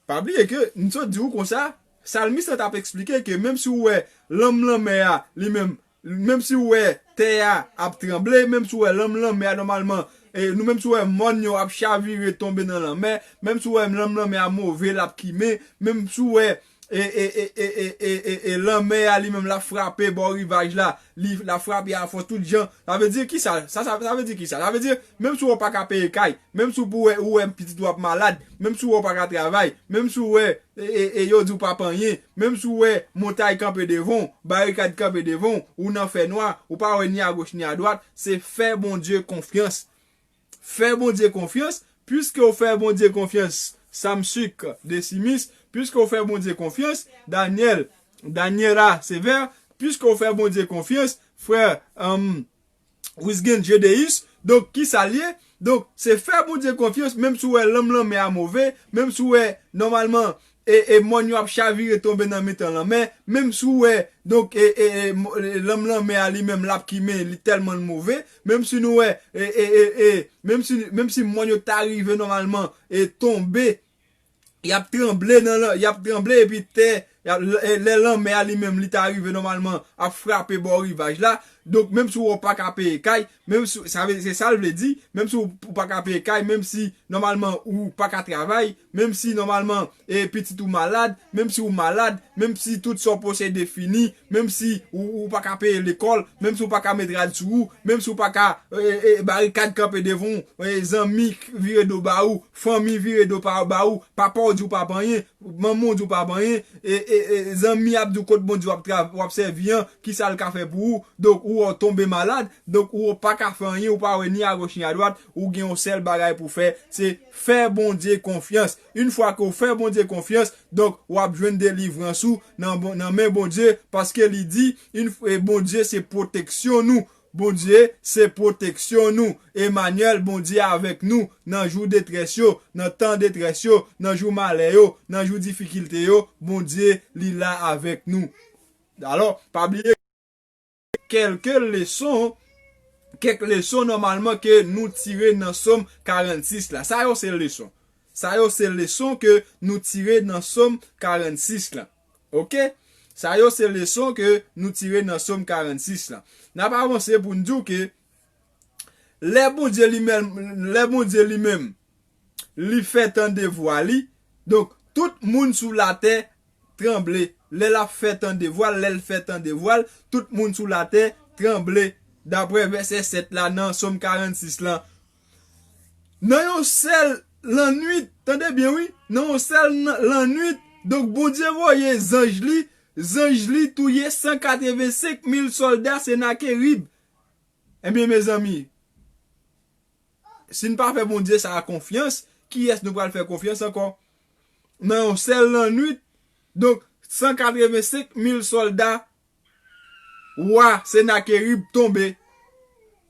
pa bliye ke m sot di w konsa, salmis lan t ap eksplike ke menm si w wè lanm lanmè a, li menm, menm si w wè tè a ap tranble, menm si w wè lanm lanmè a nòmalman, e, nou menm si w wè mòn yo ap chavire tonbe nan lanmè, menm si w wè lanm lanmè a move, l ap kimen, menm si w wè e, e, e, e, e, e, e, e lanmè a li menm l ap frape bò rivaj la, li, l ap frape a fòs tout jan. Sa vle di kisa? Sa, sa, sa vle di kisa? Sa vle di, menm si w pa ka peye kay, menm si w pou wè, ou wè pitit ou ap malad, menm si w pa ka travay, menm si w wè, e, e, e yo di w pa p anyen, menm si w wè montay kanpe devan w, barikad kanpe devan w, ou nan fènwa, ou pa wè ni agoch ni adwat, se fè Bondye konfyans. Fè Bondye konfyans, piske w fè Bondye konfyans, Samsik Desimis, piske w fè Bondye konfyans, Daniel, Daniela Sever, piske w fè Bondye konfyans, frè, um, Wisgen Jedeus. Donk, kisa l ye? Donk, se fè Bondye konfyans, menm si w wè lanm lanmè a move, menm si w wè, nòmalman, e, e mòn yo ap chavire tonbe nan mitan lanmè, menm si w wè, donk, e, e, e, mo- e, lanm lanmè a li menm l ap kimen, li tèlman l move, menm si nou wè, e, e, e, e, menm si, menm si mòn yo ta rive nòmalman, e tonbe, y ap tranble nan lan- y ap tranble epi tè, y ap- e, lè lanmè a li menm li ta rive nòmalman ap frape bò rivaj la, donk menm si w pa ka peye kay, menm si, sa vle, se sa l vle di, menm si w pa ka peye kay, menm si nòmalman ou pa ka travay, menm si nòmalman, e, pitit ou malad, menm si ou malad, menm si tout sa w posede fini, menm si ou, ou pa ka peye lekòl, menm si ou pa ka met rad sou ou, menm si ou pa ka, e, e, barikad kanpe devan w, e, zanmi vire do ba ou, fanmi vire do pa, ba ou, papa w di w pa p anyen, manman w di w pa p anyen, e, e, e, zanmi ap di w kot Bondye w ap tra- w ap sèvi an, kisa l ka fè pou ou, donk ou w tonbe malad, donk ou w pa ka fè anyen, ou pa wè ni agoch ni adwat, ou gen yon sèl bagay pou fè, se fè Bondye konfyans. Yon fwa ke w fè Bondye konfyans, donk w ap jwenn delivrans ou nan, bon- nan men Bondye, paske li di, yon f- e Bondye se pwoteksyon nou. Bondye se pwoteksyon nou. Emanyèl, Bondye avèk nou nan jou detrès yo, nan tan detrès yo, nan jou malè yo, nan jou difikilte yo, Bondye li la avèk nou. Alò, pa bliye kèlke leson, kèk leson nòmalman ke nou tire nan Sòm karannsis la. Sa yo se leson. Sa yo se leson ke nou tire nan Sòm karannsis la. Oke? Sa yo se leson ke nou tire nan Sòm karannsis la. N ap avanse pou n di w ke lè Bondye li menm, lè Bondye li menm, li fè tande vwa li, donk, tout moun sou latè tranble. Lè l ap fè tande vwa l, lè l fè tande vwa l, tout moun sou latè tranble. Daprè vèsè sèt la nan Sòm karannsis lan. Nan yon sèl lannwit, tande byen wi, nan yon sèl nan- lannwit, donk Bondye voye zanj li, zanj li touye san katrevensenk mil sòlda Senakerib. Ebyen, mezanmi, si n pa fè Bondye sa a konfyans, kiyès nou pral fè konfyans ankò? Nan yon sèl lannwit, donk, san katrevensenk mil sòlda wa Senakerib tonbe.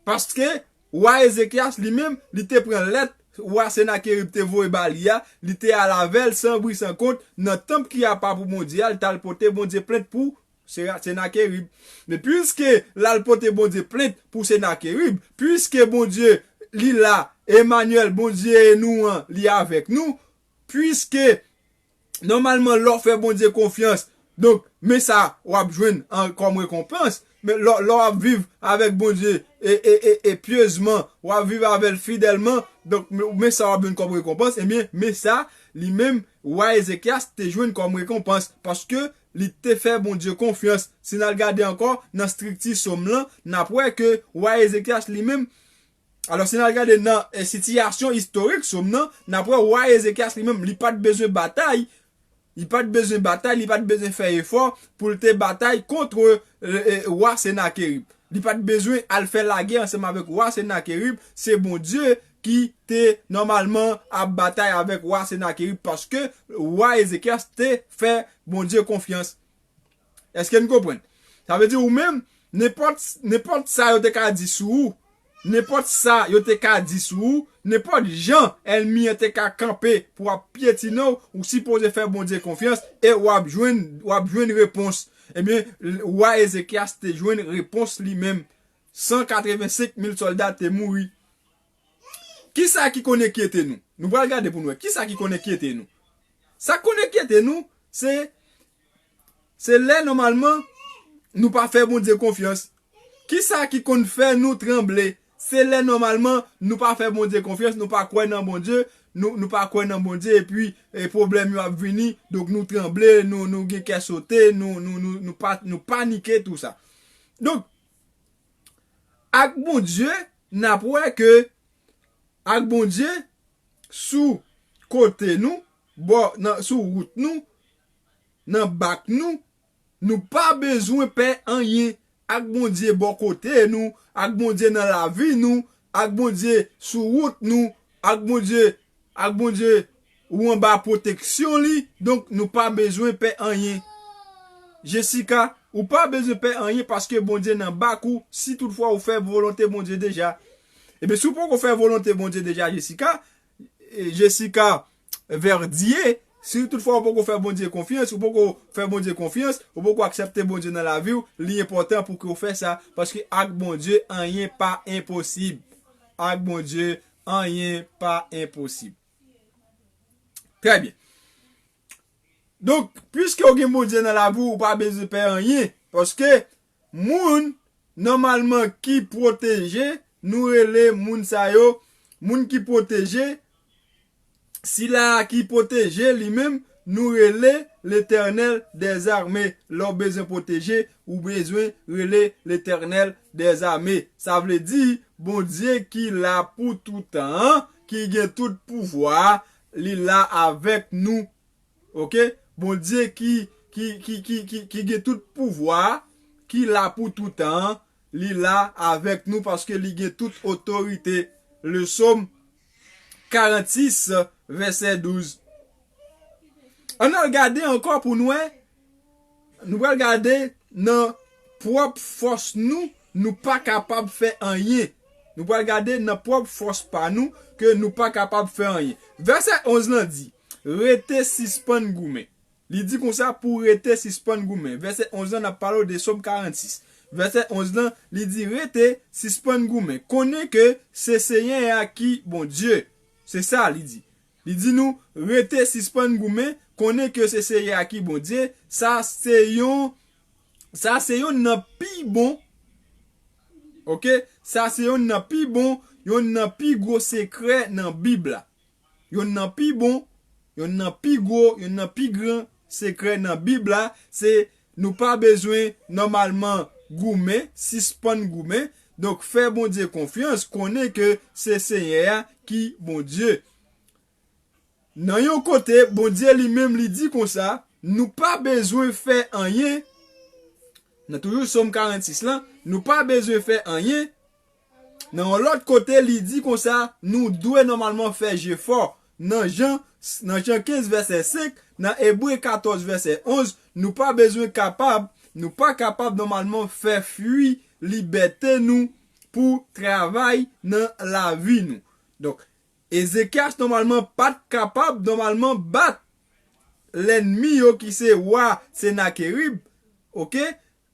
Paske wa Ezekyas li menm, li te pran lèt wa Senakerib te voye ba li a, li te al avè l san bri san kont nan tanp ki apa pou Bondye a, li t al pote Bondye plent pou Sera- Senakerib. Men piske l al pote Bondye plent pou Senakerib, piske Bondye li la, Emanyèl, Bondye nou an, li avèk nou, piske nòmalman, lè w fè Bondye konfyans, donk, men sa w ap jwenn an, kòm rekonpans. Men lè, lè w ap viv avèk Bondye e, e, e, e pyezman, w ap viv avè l fidèlman, donk, men, men sa w ap jwenn kòm rekonpans, ebyen, men sa, li menm, wa Ezekyas te jwenn kòm rekonpans, paske li te fè Bondye konfyans. Si n al gade ankò nan estrikti Sòm lan, n ap wè ke wa Ezekyas li menm, alò, si n al gade nan, e, sitiyasyon istorik Sòm nan, n ap wè wa Ezekyas li menm, li pa t bezwen batay. Li pa t bezwen batay, li pa t bezwen fè efò pou l te batay kont, e, e, wa Senakerib. Li pa t bezwen al fè lagè ansanm avèk wa Senakerib. Se Bondye ki te nòmalman ap batay avèk wa Senakerib paske wa Ezekyas te fè Bondye konfyans. Èske n konprann? Sa vle di ou menm, nenpòt, nenpòt sa yo te ka di sou ou, nenpòt sa yo te ka di sou ou, nenpòt jan ènmi an te ka kanpe pou ap pyetine w, ou sipoze fè Bondye konfyans e w ap jwenn, w ap jwenn repons. Ebyen, wa Ezekyas te jwenn repons li menm. San katrevensenk mil sòlda te mouri. Kisa ki konn enkyete nou? Nou pral gade pou nou wè. Kisa ki konn enkyete nou? Sa k konn enkyete nou, se, se lè nòmalman nou pa fè Bondye konfyans. Kisa ki konn fè nou tranble? Se lè nòmalman nou pa fè Bondye konfyans, nou pa kwè nan Bondye, nou, nou pa kwè nan Bondye, epi e, pwoblèm yo ap vini, donk nou tranble, nou, nou gen kè sote, nou, nou, nou, nou, pa, nou panike, tou sa. Donk, ak Bondye, n ap wè ke ak Bondye, sou kote nou, bò, nan, sou wout nou, nan bak nou, nou pa bezwen pè anyen. Ak Bondye bò kote nou, ak Bondye nan lavi nou, ak Bondye sou wout nou, ak Bondye, ak Bondye ou anba pwoteksyon li, donk nou pa bezwen pè anyen. Jessica, ou pa bezwen pè anyen paske Bondye nan bak ou, si toutfwa ou fè volonte Bondye deja. Ebyen, si w poko fè volonte Bondye deja, Jessica, e, Jessica Verdier, si toutfwa ou poko fè Bondye konfyans, ou poko fè Bondye konfyans, ou poko aksepte Bondye nan lavi w, li enpòtan pou ke w fè sa, paske ak Bondye, anyen pa enposib. Ak Bondye, anyen pa enposib. Trè byen. Donk, piske w gen Bondye nan lavi w, ou pa bezwen pè anyen. Paske moun, nòmalman, ki pwoteje, nou rele moun sa yo, moun ki pwoteje, sila a ki pwoteje li menm, nou rele Letènèl dèzame. Lè w bezwen pwoteje, ou bezwen rele Letènèl dèzame. Sa vle di, Bondye ki la pou toutan an, ki gen tout pouvwa a, li la avèk nou. Oke? Bondye ki, ki, ki, ki, ki, ki gen tout pouvwa a, ki la pou toutan an, li la avèk nou paske li gen tout otorite. Le Sòm karannsis, vèsè douz. Ann al gade ankò pou n wè. Nou pral gade nan pwòp fòs nou, nou pa kapab fè anyen. Nou pral gade nan pwòp fòs pa nou ke nou pa kapab fè anyen. Vèsè onz lan di, rete sispann goumen. Li di konsa pou rete sispann goumen. Vèsè onz lan, n ap pale w de Sòm karannsis. Vèsè onz lan, li di, rete sispann goumen. Konnen ke se Senyè a ki Bondye. Se sa li di. Li di nou, rete sispann goumen, konnen ke se Senyè a ki Bondye. Sa se yon, sa se yonn nan pi bon, oke? Sa se yonn nan pi bon, yonn nan pi gwo sekrè nan Bib la. Yonn nan pi bon, yonn nan pi gwo, yonn nan pi gran sekrè nan Bib la, se nou pa bezwen nòmalman goumen, sispann goumen. Donk, fè Bondye konfyans, konnen ke se Senyè a ki Bondye. Nan yon kote, Bondye li menm li di konsa, nou pa bezwen fè anyen. Nan toujou Sòm karannsis lan, nou pa bezwen fè anyen. Nan yon lòt kote, li di konsa, nou dwe nòmalman fè jefò. Nan Jan, nan Jan kenz vèsè senk, nan Ebre katòz vèsè onz, nou pa bezwen kapab, nou pa kapab nòmalman fè fwi libète nou pou travay nan lavi nou. Donk, Ezekyas nòmalman pa t kapab nòmalman bat lènmi yo ki se wa Senakerib, oke?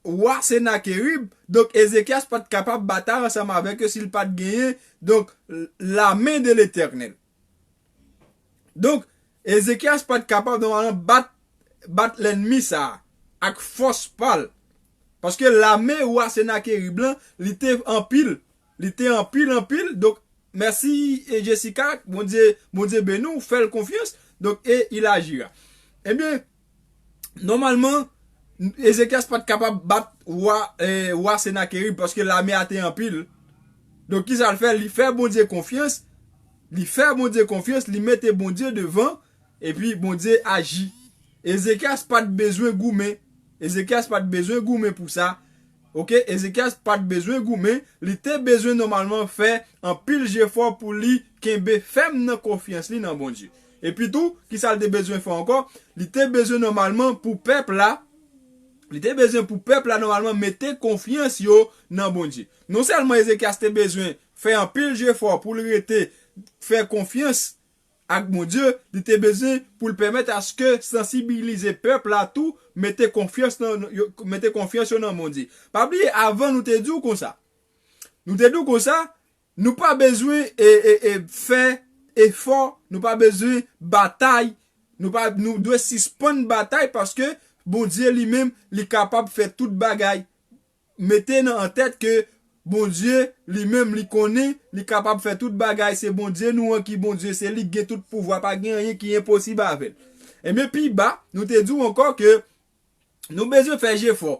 Wa Senakerib, donk Ezekyas pa t kapab batay ansanm avèk yo si l pa t genyen, donk, lame de Letènèl. Donk, Ezekyas pa t kapab nòmalman bat, bat lènmi sa a ak fòs pa l. Paske lame wa Senakerib lan, li te anpil. Li te anpil, anpil. Donk, mèsi, e, Jessica, Bondye, Bondye beni w, fè l konfyans. Donk, e, il agira. Ebyen, nòmalman, Ezekyas pa t kapab bat wa, e, wa Senakerib paske lame a te anpil. Donk, kisa l fè? Li fè Bondye konfyans. Li fè Bondye konfyans, li mete Bondye devan, epi Bondye aji. Ezekyas pa t bezwen goumen. Ezekyas pa t bezwen goumen pou sa. Oke, Ezekyas pa t bezwen goumen, li te bezwen nòmalman fè anpil jefò pou li kenbe fèm nan konfyans li nan Bondye. Epi tou, kisa l te bezwen fè ankò? Li te bezwen nòmalman pou pèp la, li te bezwen pou pèp la nòmalman mete konfyans yo nan Bondye. Non sèlman Ezekyas te bezwen fè anpil jefò pou l rete fè konfyans ak Bondye, li te bezwen pou l pèmèt aske sansibilize pèp la tou, mete konfyans nan, yo, mete konfyans yo nan Bondye. Pa bliye, avan nou te di w konsa. Nou te di w konsa, nou pa bezwen e, e, e, fè efò, nou pa bezwen batay, nou pa, nou dwe sispann batay paske Bondye li menm, li kapab fè tout bagay. Mete nan an tèt ke Bondye, li menm, li konnen, li kapab fè tout bagay. Se Bondye nou an ki Bondye, se li ki gen tout pouvwa, pa gen anyen ki enposib avè l. Ebyen, pi ba, nou te di w ankò ke nou bezwen fè jefò.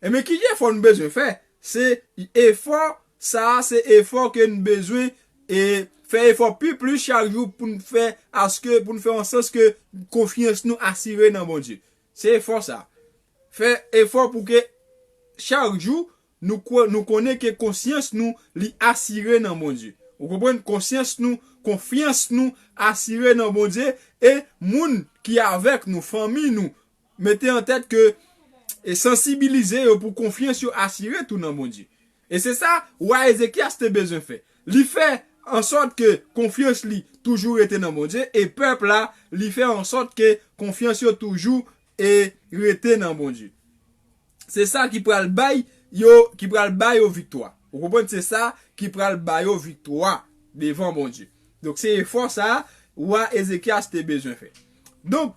Ebyen, ki jefò nou bezwen fè? Se efò, sa a, se efò ke nou bezwen e fè efò pi plis chak jou pou n fè aske, pou n fè an sans ke konfyans nou asire nan Bondye. Se efò sa. Fè efò pou ke chak jou nou, kwè- nou konnen ke konsyans nou li asire nan Bondye. Ou konprann? Konsyans nou, konfyans nou asire nan Bondye e moun ki avèk nou, fanmi nou, mete an tèt ke e sansibilize yo pou konfyans yo asire tou nan Bondye. E se sa wa Ezekyas te bezwen fè. Li fè an sòt ke konfyans li toujou rete nan Bondye e pèp la, li fè an sòt ke konfyans yo toujou e rete nan Bondye. Se sa ki pral bay yo, ki pral bay yo viktwa. Ou konprann? Se sa ki pral bay yo viktwa devan Bondye. Donk, se efò sa a wa Ezekyas te bezwen fè. Donk,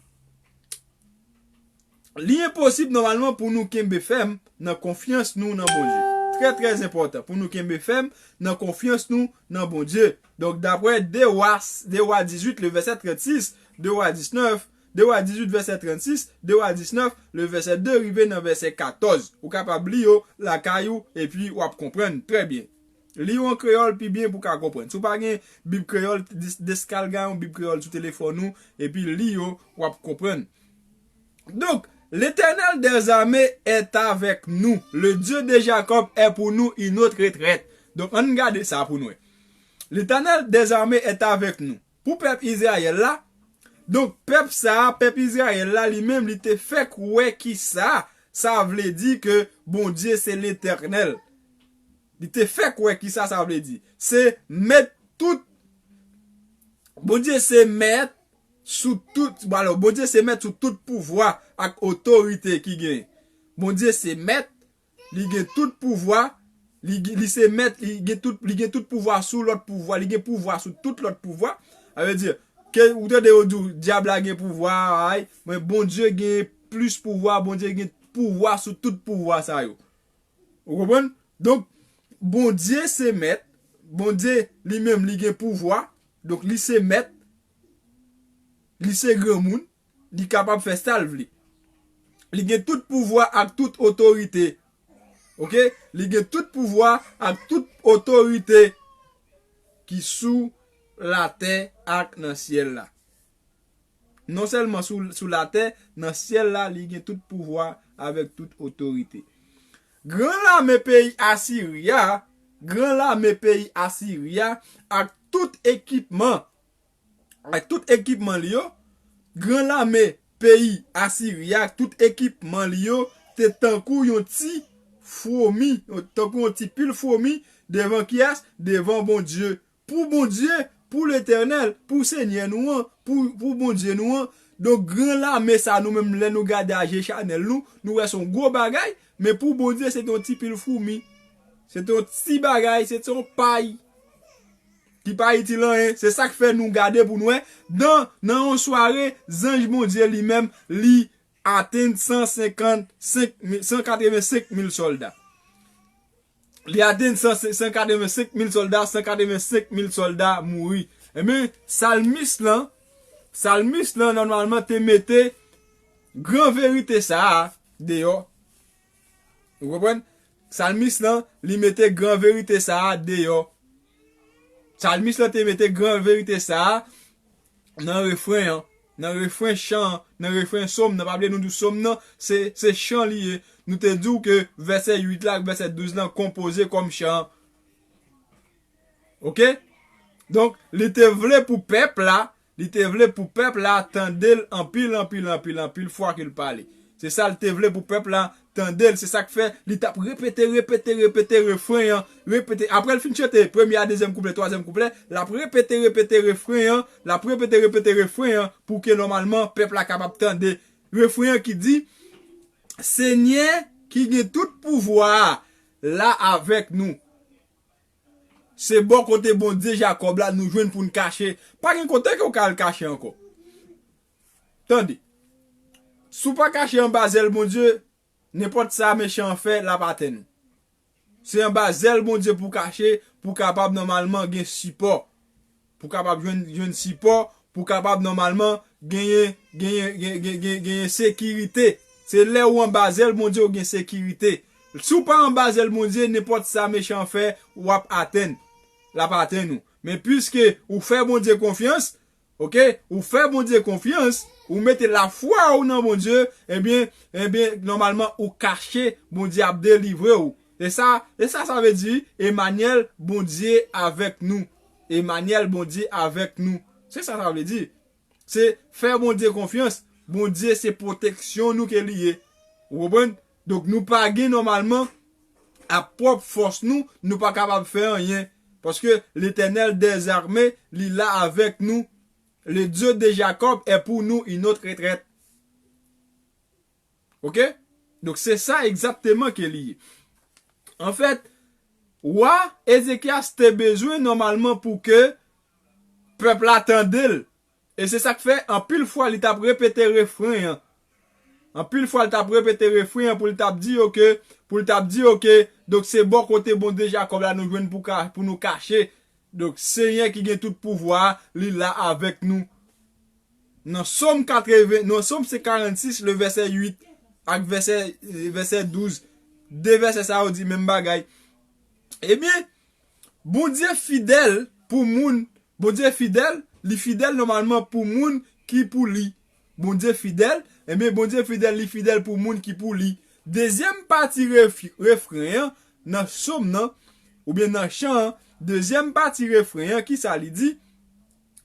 li enposib nòmalman pou nou kenbe fèm nan konfyans nou nan Bondye. Trè, trè enpòtan pou nou kenbe fèm nan konfyans nou nan Bondye. Donk, daprè de wa, de wa dizuit, le vèsè trannsis, de wa diznèf, de wa dizuit, vèsè trannsis, de wa diznèf, le vèsè de rive nan vèsè katòz. Ou kapab li yo lakay ou, epi w ap konprann trè byen. Li yo an kreyòl pi byen pou w ka konprann. Si w pa gen Bib kreyòl, dis- deskalga yon Bib kreyòl sou telefòn ou, epi li yo, w ap konprann. Donc, l'Éternel des armées est avec nous. Le Dieu de Jacob est pour nous une autre retraite. Donk, ann gade sa pou nou wè. L'Éternel des armées est avec nous. Pou pèp Izrayèl la, donk, pèp sa a, pèp Izrayèl la, li menm, li te fèk wè ki sa sa vle di ke Bondye se Letènèl. Li te fèk wè ki sa sa vle di. Se mèt tout Bondye se mèt sou tout, bon, alò, Bondye se mèt sou tout pouvwa ak otorite ki gen. Bondye se mèt, li gen tout pouvwa, li, li se mèt, li gen tout, li gen tout pouvwa sou lòt pouvwa, li gen pouvwa sou tout lòt pouvwa. Sa vle di, ke ou tande yo di w, dyab la gen pouvwa, ay, men Bondye gen plis pouvwa, Bondye gen pouvwa sou tout pouvwa sa yo. Ou konprann? Donk, Bondye se mèt, Bondye li menm li gen pouvwa, donk li se mèt, li se granmoun, li kapab fè sa l vle. Li gen tout pouvwa ak tout otorite. Oke? Li gen tout pouvwa ak tout otorite ki sou latè ak nan syèl la. Non sèlman sou, sou latè, nan syèl la, li gen tout pouvwa avèk tout otorite. Gran lame peyi Asiri a, gran lame peyi Asiri a, ak tout ekipman, ak tout ekipman li yo, gran lame peyi Asiri a, ak tout ekipman li yo, te tankou yon ti fwomi, tankou yon ti pil fwomi, devan kiyès? Devan Bondye. Pou Bondye, pou Letènèl, pou Senyè nou an, pou, pou Bondye nou an. Donk, gran lame sa, nou menm, lè nou gade a je chanèl nou, nou wè se yon gwo bagay, men pou Bondye, se te yon ti pil fwomi. Se te yon ti bagay, se te yon pay ki pa itil anyen. Se sa k fè nou gade pou nou wè, nan, nan yon sware, zanj Bondye li menm, li atenn san senkannsenk mil, san katrevensenk mil sòlda. Li atenn san, san katrevensenk mil sòlda, san katrevensenk mil sòlda mouri. Ebyen, salmis lan, salmis lan, nòmalman, te mete gran verite sa a deyò. Ou konprann? Salmis lan, li mete gran verite sa a deyò. Salmis lan te mete gran verite sa a nan refren an, nan refren chan an, nan refren sòm nan. Pa bliye nou di sòm nan, se, se chan li ye. Nou te di w ke vèsè uit la ak vèsè douz lan konpoze kòm chan an. Oke? Donk, li te vle pou pèp la, li te vle pou pèp la tande l anpil, anpil, anpil, anpil fwa ke l pale. Se sa l te vle pou pèp la tande l. Se sa k fè li t ap repete, repete, repete refren an, repete. Apre l fin chante premye a, dezyèm kouplè, twazyèm kouplè, l ap repete, repete refren an, l ap repete, repete refren an pou ke nòmalman pèp la kapab tande refren an ki di, Senyè ki gen tout pouvwa a la avèk nou. Se bò kote Bondye Jakòb la nou jwenn pou n kache. Pa gen kote ke w ka al kache ankò. Tande. Si w pa kache anba zèl Bondye, nenpòt sa mechan an fè, l ap atenn ou. Se anba zèl Bondye pou w kache, pou w kapab nòmalman gen sipò. Pou w kapab jwenn, jwenn sipò, pou w kapab nòmalman genyen, genyen, genyen, genyen, genyen sekirite. Se lè ou anba zèl Bondye ou gen sekirite. Si w pa anba zèl Bondye, nenpòt sa mechan an fè, w ap atenn. L ap atenn ou. Men piske ou fè Bondye konfyans, oke, ou fè Bondye konfyans, ou mete lafwa ou nan Bondye, ebyen, ebyen, nòmalman, ou kache, Bondye ap delivre w. Se sa, se sa sa vle di, Emanyèl, Bondye avèk nou. Emanyèl, Bondye avèk nou. Se sa sa vle di. Se fè Bondye konfyans. Bondye se pwoteksyon nou ke li ye. Ou konprann? Donk, nou pa gen nòmalman, ak pwòp fòs nou, nou pa kapab fè anyen. Paske Letènèl dèzame, li la avèk nou. Le Dieu de Jacob est pour nous une autre retraite. Oke? Donk, se sa egzakteman ke li ye. Anfèt, wa Ezekyas te bezwen nòmalman pou ke pèp la tande l. E se sa k fè, anpil fwa, li t ap repete refren an. Anpil fwa, li t ap repete refren an pou li t ap di yo ke, pou li t ap di yo ke, donk, se bò kote Bondye Jakòb la nou jwenn pou ka, pou nou kache. Donk, Senyè ki gen tout pouvwa a, li la avèk nou. Nan Sòm katreven, nan Sòm se karannsis, le vèsè uit ak vèsè, vèsè douz. De vèsè sa yo di menm bagay. Ebyen, Bondye fidèl pou moun, Bondye fidèl, li fidèl nòmalman pou moun ki pou li. Bondye fidèl, ebyen, Bondye fidèl, li fidèl pou moun ki pou li. Dezyèm pati ref-, refren an, nan Sòm nan, oubyen nan chan an, dezyèm pati refren an, kisa li di?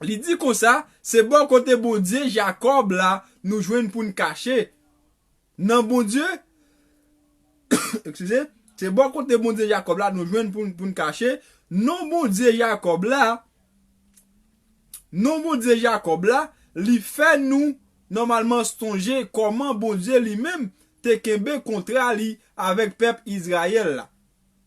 Li di konsa, se bò kote Bondye Jakòb la nou jwenn pou n kache. Nan Bondye, eskize, se bò kote Bondye Jakòb la nou jwenn pou, pou n kache. Non Bondye Jakòb la, non Bondye Jakòb la, li fè nou nòmalman sonje kòman Bondye li menm te kenbe kontra li avèk pèp Izrayèl la.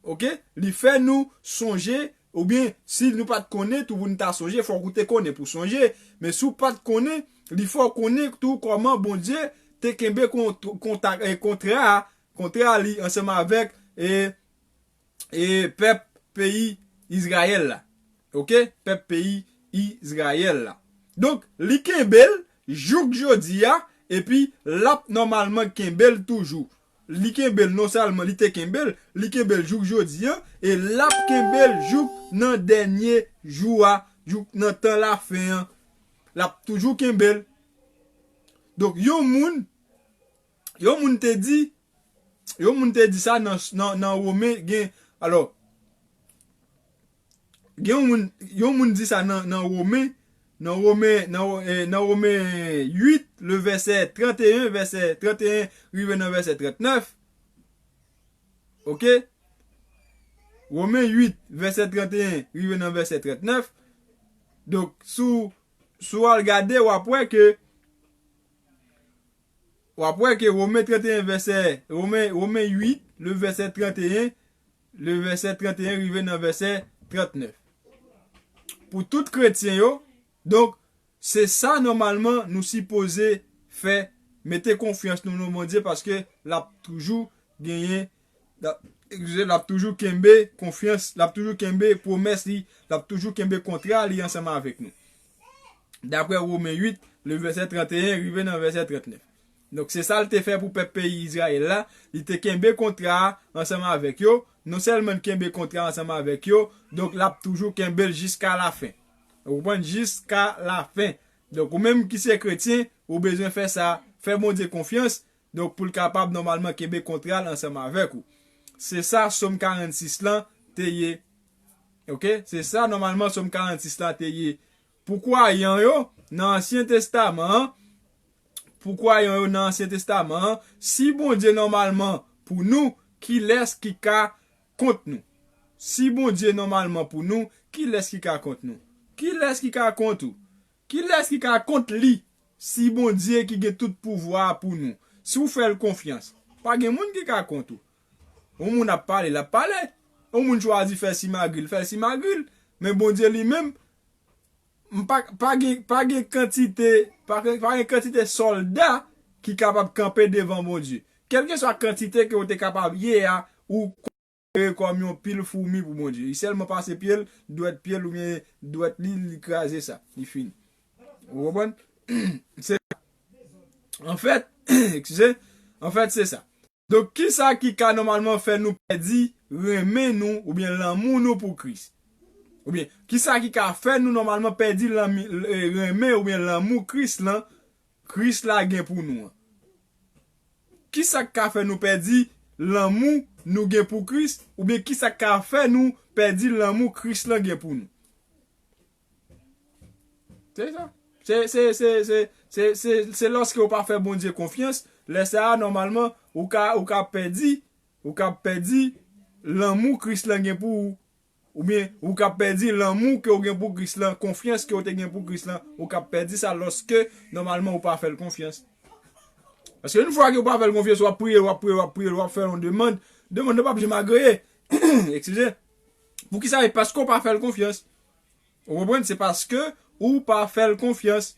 Oke? Li fè nou sonje, oubyen si nou pa t konnen tou pou nou ta sonje, fòk ou te konnen pou sonje. Men si w pa t konnen, li fè w konnen tou kòman Bondye te kenbe kont-, kontak, eh, kontra, kontra li ansanm avèk, eh, eh, pèp peyi Izrayèl la. Oke? Pèp peyi Izrayèl la. Donk, li kenbe l jouk jodi a, epi l ap nòmalman kenbe l toujou. Li kenbe l, non sèlman li te kenbe l, li kenbe l jouk jodi a, e l ap kenbe l jouk nan dènye jou a, jouk nan tan lafen an. L ap toujou kenbe l. Donk, yon moun, yon moun te di, yon moun te di sa nan, nan, nan Women, gen, alò, gen yon moun, yon moun di sa nan, nan Women, nan Women, nan, eh, nan Women uit, le vèsè tranteyen, vèsè tranteyen rive nan vèsè trantnèf. Oke? Women uit, vèsè tranteyen rive nan vèsè trantnèf. Donk, si w, si w al gade, w ap wè ke, w ap wè ke Women tranteyen vèsè, Women, Women uit, le vèsè tranteyen, le vèsè tranteyen rive nan vèsè trantnèf. Pou tout kretyen yo, donk, se sa nòmalman nou sipoze fè, mete konfyans nou nan Bondye, paske l ap toujou genyen, l ap, eskize, l ap toujou kenbe konfyans, l ap toujou kenbe pwomès li, l ap toujou kenbe kontra li ansanm avèk nou. Daprè Women uit, le vèsè tranteyen rive nan vèsè trantnèf. Donk, se sa l te fè pou pèp peyi Izrayèl la. Li te kenbe kontra a ansanm avèk yo. Non sèlman l kenbe kontra a ansanm avèk yo, donk, l ap toujou kenbe l jiska lafen. Ou konprann? Jiska lafen. Donk, ou menm ki se kretyen, ou bezwen fè sa. Fè Bondye konfyans, donk, pou l kapab nòmalman kenbe kontra l ansanm avèk ou. Se sa Sòm karannsis lan te ye. Oke? Se sa nòmalman Sòm karannsis lan te ye. Pou kwayan yo nan Ansyen Testaman an, pou kwayan yo nan Ansyen Testaman an, si Bondye nòmalman pou nou, kilès ki ka kont nou? Si Bondye nòmalman pou nou, kilès ki ka kont nou? Kilès ki ka kont ou? Kilès ki ka kont li? Si Bondye ki gen tout pouvwa a pou nou, si w fè l konfyans, pa gen moun ki ka kont ou. Yon moun ap pale, l ap pale. Yon moun chwazi fè simagri, l fè simagri l. Men Bondye li menm, m pa, pa gen, pa gen kantite, pa gen, pa gen kantite sòlda ki kapab kanpe devan Bondye. Kèlkeswa kantite ke w te kapab ye a, ou vire kòm yon pil foumi pou Bondye. Li sèlman pase pye l, dwèt pye l oubyen dwèt li, li kraze sa. Li fini. Ou konprann? Se, anfèt, eskize, anfèt, se sa. Donk, kisa ki ka nòmalman fè nou pèdi renmen nou oubyen lanmou nou pou Kris? Oubyen, kisa ki ka fè nou nòmalman pèdi lanmi, eh, renmen oubyen lanmou Kris lan, Kris la gen pou nou an? Kisa k ka fè nou pèdi lanmou nou gen pou Kris? Oubyen kisa k ka fè nou pèdi lanmou Kris lan gen pou nou? Se sa. Se, se, se, se, se, se, se lòske ou pa fè Bondye konfyans, lè sa a, nòmalman, ou ka, ou ka pèdi, ou ka pèdi lanmou Kris lan gen pou ou. Oubyen, ou ka pèdi lanmou ke ou gen pou Kris lan, konfyans ke ou te gen pou Kris lan, ou ka pèdi sa lòske, nòmalman, ou pa fè l konfyans. Paske yon fwa ke ou pa fè l konfyans, w ap priye l, w ap priye l, w ap priye l, w ap fè yon demann, demann nan p ap janm agreye. Eskize. Poukisa? E paske ou pa fè l konfyans. Ou konprann? Se paske ou pa fè l konfyans.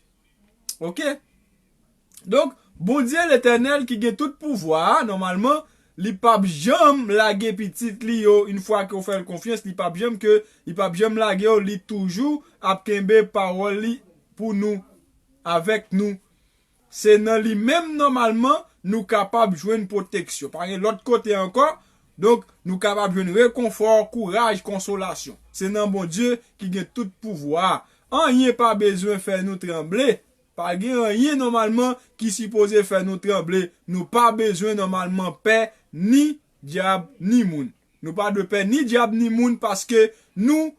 Oke? Donk, Bondye Letènèl ki gen tout pouvwa a, nòmalman, li p ap janm lage pitit li yo, yon fwa ke w fè l konfyans, li p ap janm ke, li p ap janm lage yo, li toujou ap kenbe pawòl li pou nou, avèk nou. Se nan li menm nòmalman nou kapab jwenn pwoteksyon. Pa gen lòt kote ankò. Donk, nou kapab jwenn rekonfò, kouraj, konsolasyon. Se nan Bondye ki gen tout pouvwa a. Anyen pa bezwen fè nou tranble. Pa gen anyen nòmalman ki sipoze fè nou tranble. Nou pa bezwen nòmalman pè ni dyab ni moun. Nou pa dwe pè ni dyab ni moun paske nou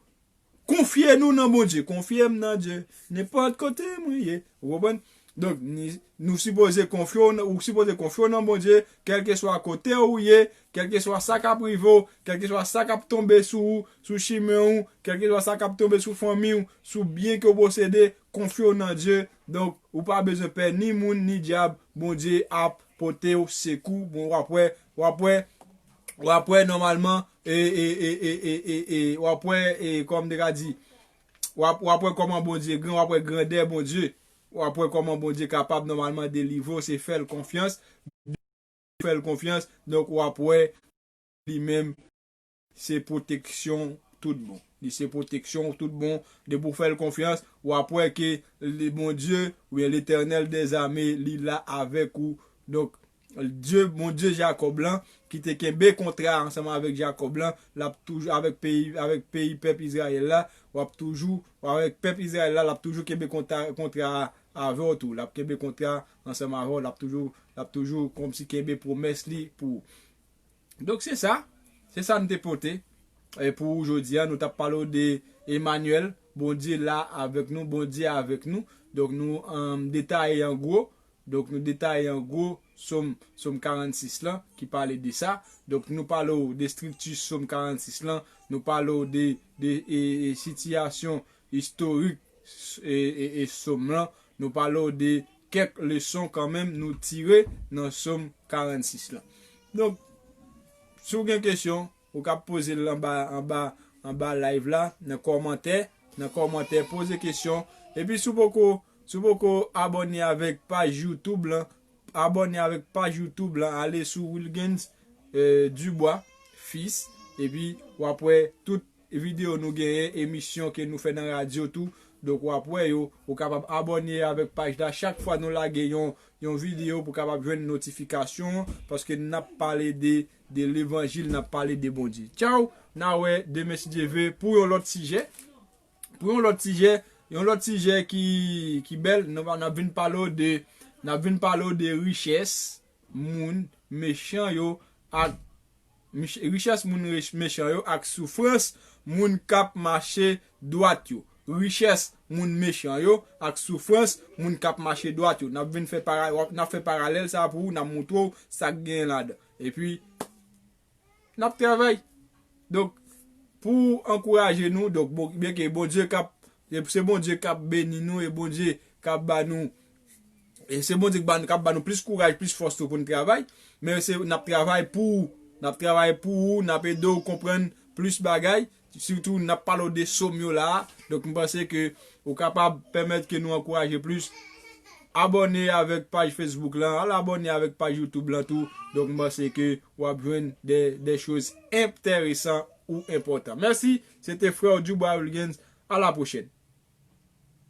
konfye nou nan Bondye. Konfye m nan Dye. Nenpòt kote mwen ye. Ou konprann? Donk, ni, nou sipoze konfye w nan, ou sipoze konfye w nan Bondye, kèlkeswa kote ou ye, kèlkeswa sa k ap rive w, kèlkeswa sa k ap tonbe sou ou, sou chimen w, kèlkeswa sa k ap tonbe sou fanmi w, sou byen ke w posede, konfye w nan Dye. Donk, ou pa bezwen pè ni moun, ni dyab. Bondye ap pote w sekou. Bon, w ap wè, w ap wè, w ap wè nòmalman, e, e, e, e, e, e, e, w ap wè, e, kòm te ka di, w ap, w ap wè kòman Bondye gran, w ap wè grandè Bondye. W ap wè kòman Bondye kapab nòmalman delivre w, se fè l konfyans. Fè l konfyans, donk w ap wè li menm se pwoteksyon tout bon. Li se pwoteksyon tout bon. Depi w fè l konfyans, w ap wè ke le Bondye, oubyen Letènèl dèzame, li la avèk ou. Donk, Dye, Bondye Jakòb lan, ki te kenbe kontra ansanm avèk Jakòb lan, l ap toujou avèk peyi, avèk peyi pèp Izrayèl la, w ap toujou, avèk pèp Izrayèl la, l ap toujou kenbe kontra, kontra a avè w tou. L ap kenbe kontra ansanm avè w, l ap toujou, l ap toujou kòmsi kenbe pwomès li pou ou. Donk, se sa. Se sa n te pote, e, pou ou jodi a. Nou t ap pale w de Emanyèl, Bondye la avèk nou, Bondye avèk nou. Donk, nou, um, detaye an gwo. Donk, nou detaye an gwo Sòm, Sòm karannsis lan, ki pale de sa. Donk, nou pale w de estrikti Sòm karannsis lan. Nou pale w de, de, e, e, sitiyasyon istorik, e, e, e Sòm lan. Nou pale w de kèk leson kanmenm nou tire nan Sòm karannsis lan. Donk, si w gen kesyon, ou ka poze l anba, anba, anba live la, nan kòmantè, nan kòmantè, poze kesyon. Epi si w poko, si w poko abòne avèk paj YouTube lan, abòne avèk paj YouTube lan, ale sou Wilgens, eh, Dubois Fils, epi w ap wè tout videyo nou genyen, emisyon ke nou fè nan radyo tou. Donk, w ap wè yo, ou kapab abòne avèk paj la. Chak fwa nou lage yon, yon videyo, pou kapab jwenn notifikasyon, paske n ap pale de, de levanjil, n ap pale de Bondye. Tchaw, n a wè demen si Dye ve pou yon lòt sijè. Pou yon lòt sijè, yon lòt sijè ki, ki bèl, nou, n ap vin pale w de, n ap vin pale w de richès moun mechan yo ak mich-, richès moun rich-, mechan yo ak soufrans moun k ap mache dwat yo. Richès moun mechan yo ak soufrans moun k ap mache dwat yo. N ap vin fè para-, w ap, n ap fè paralèl sa pou ou, n ap montre w sa k genyen ladan. Epi, n ap travay. Donk, pou ankouraje nou, donk, bon, byen ke Bondye k ap, e se Bondye k ap beni nou, e Bondye k ap ba nou, e se Bondye k ba nou, k ap ba nou plis kouraj, plis fòs tou pou n travay. Men se, n ap travay pou ou, n ap travay pou ou, n ap ede w konprann plis bagay. Sitou, n ap pale w de sòm yo la a. Donk, m panse ke ou kapab pèmèt ke nou ankouraje plis. abòne avèk paj Facebook lan, al abòne avèk paj YouTube lan tou. Donk, m panse ke w ap jwenn de, de choz enteresan ou enpòtan. Mèsi, se te frè w Dubois Wilgens. A la pwochèn.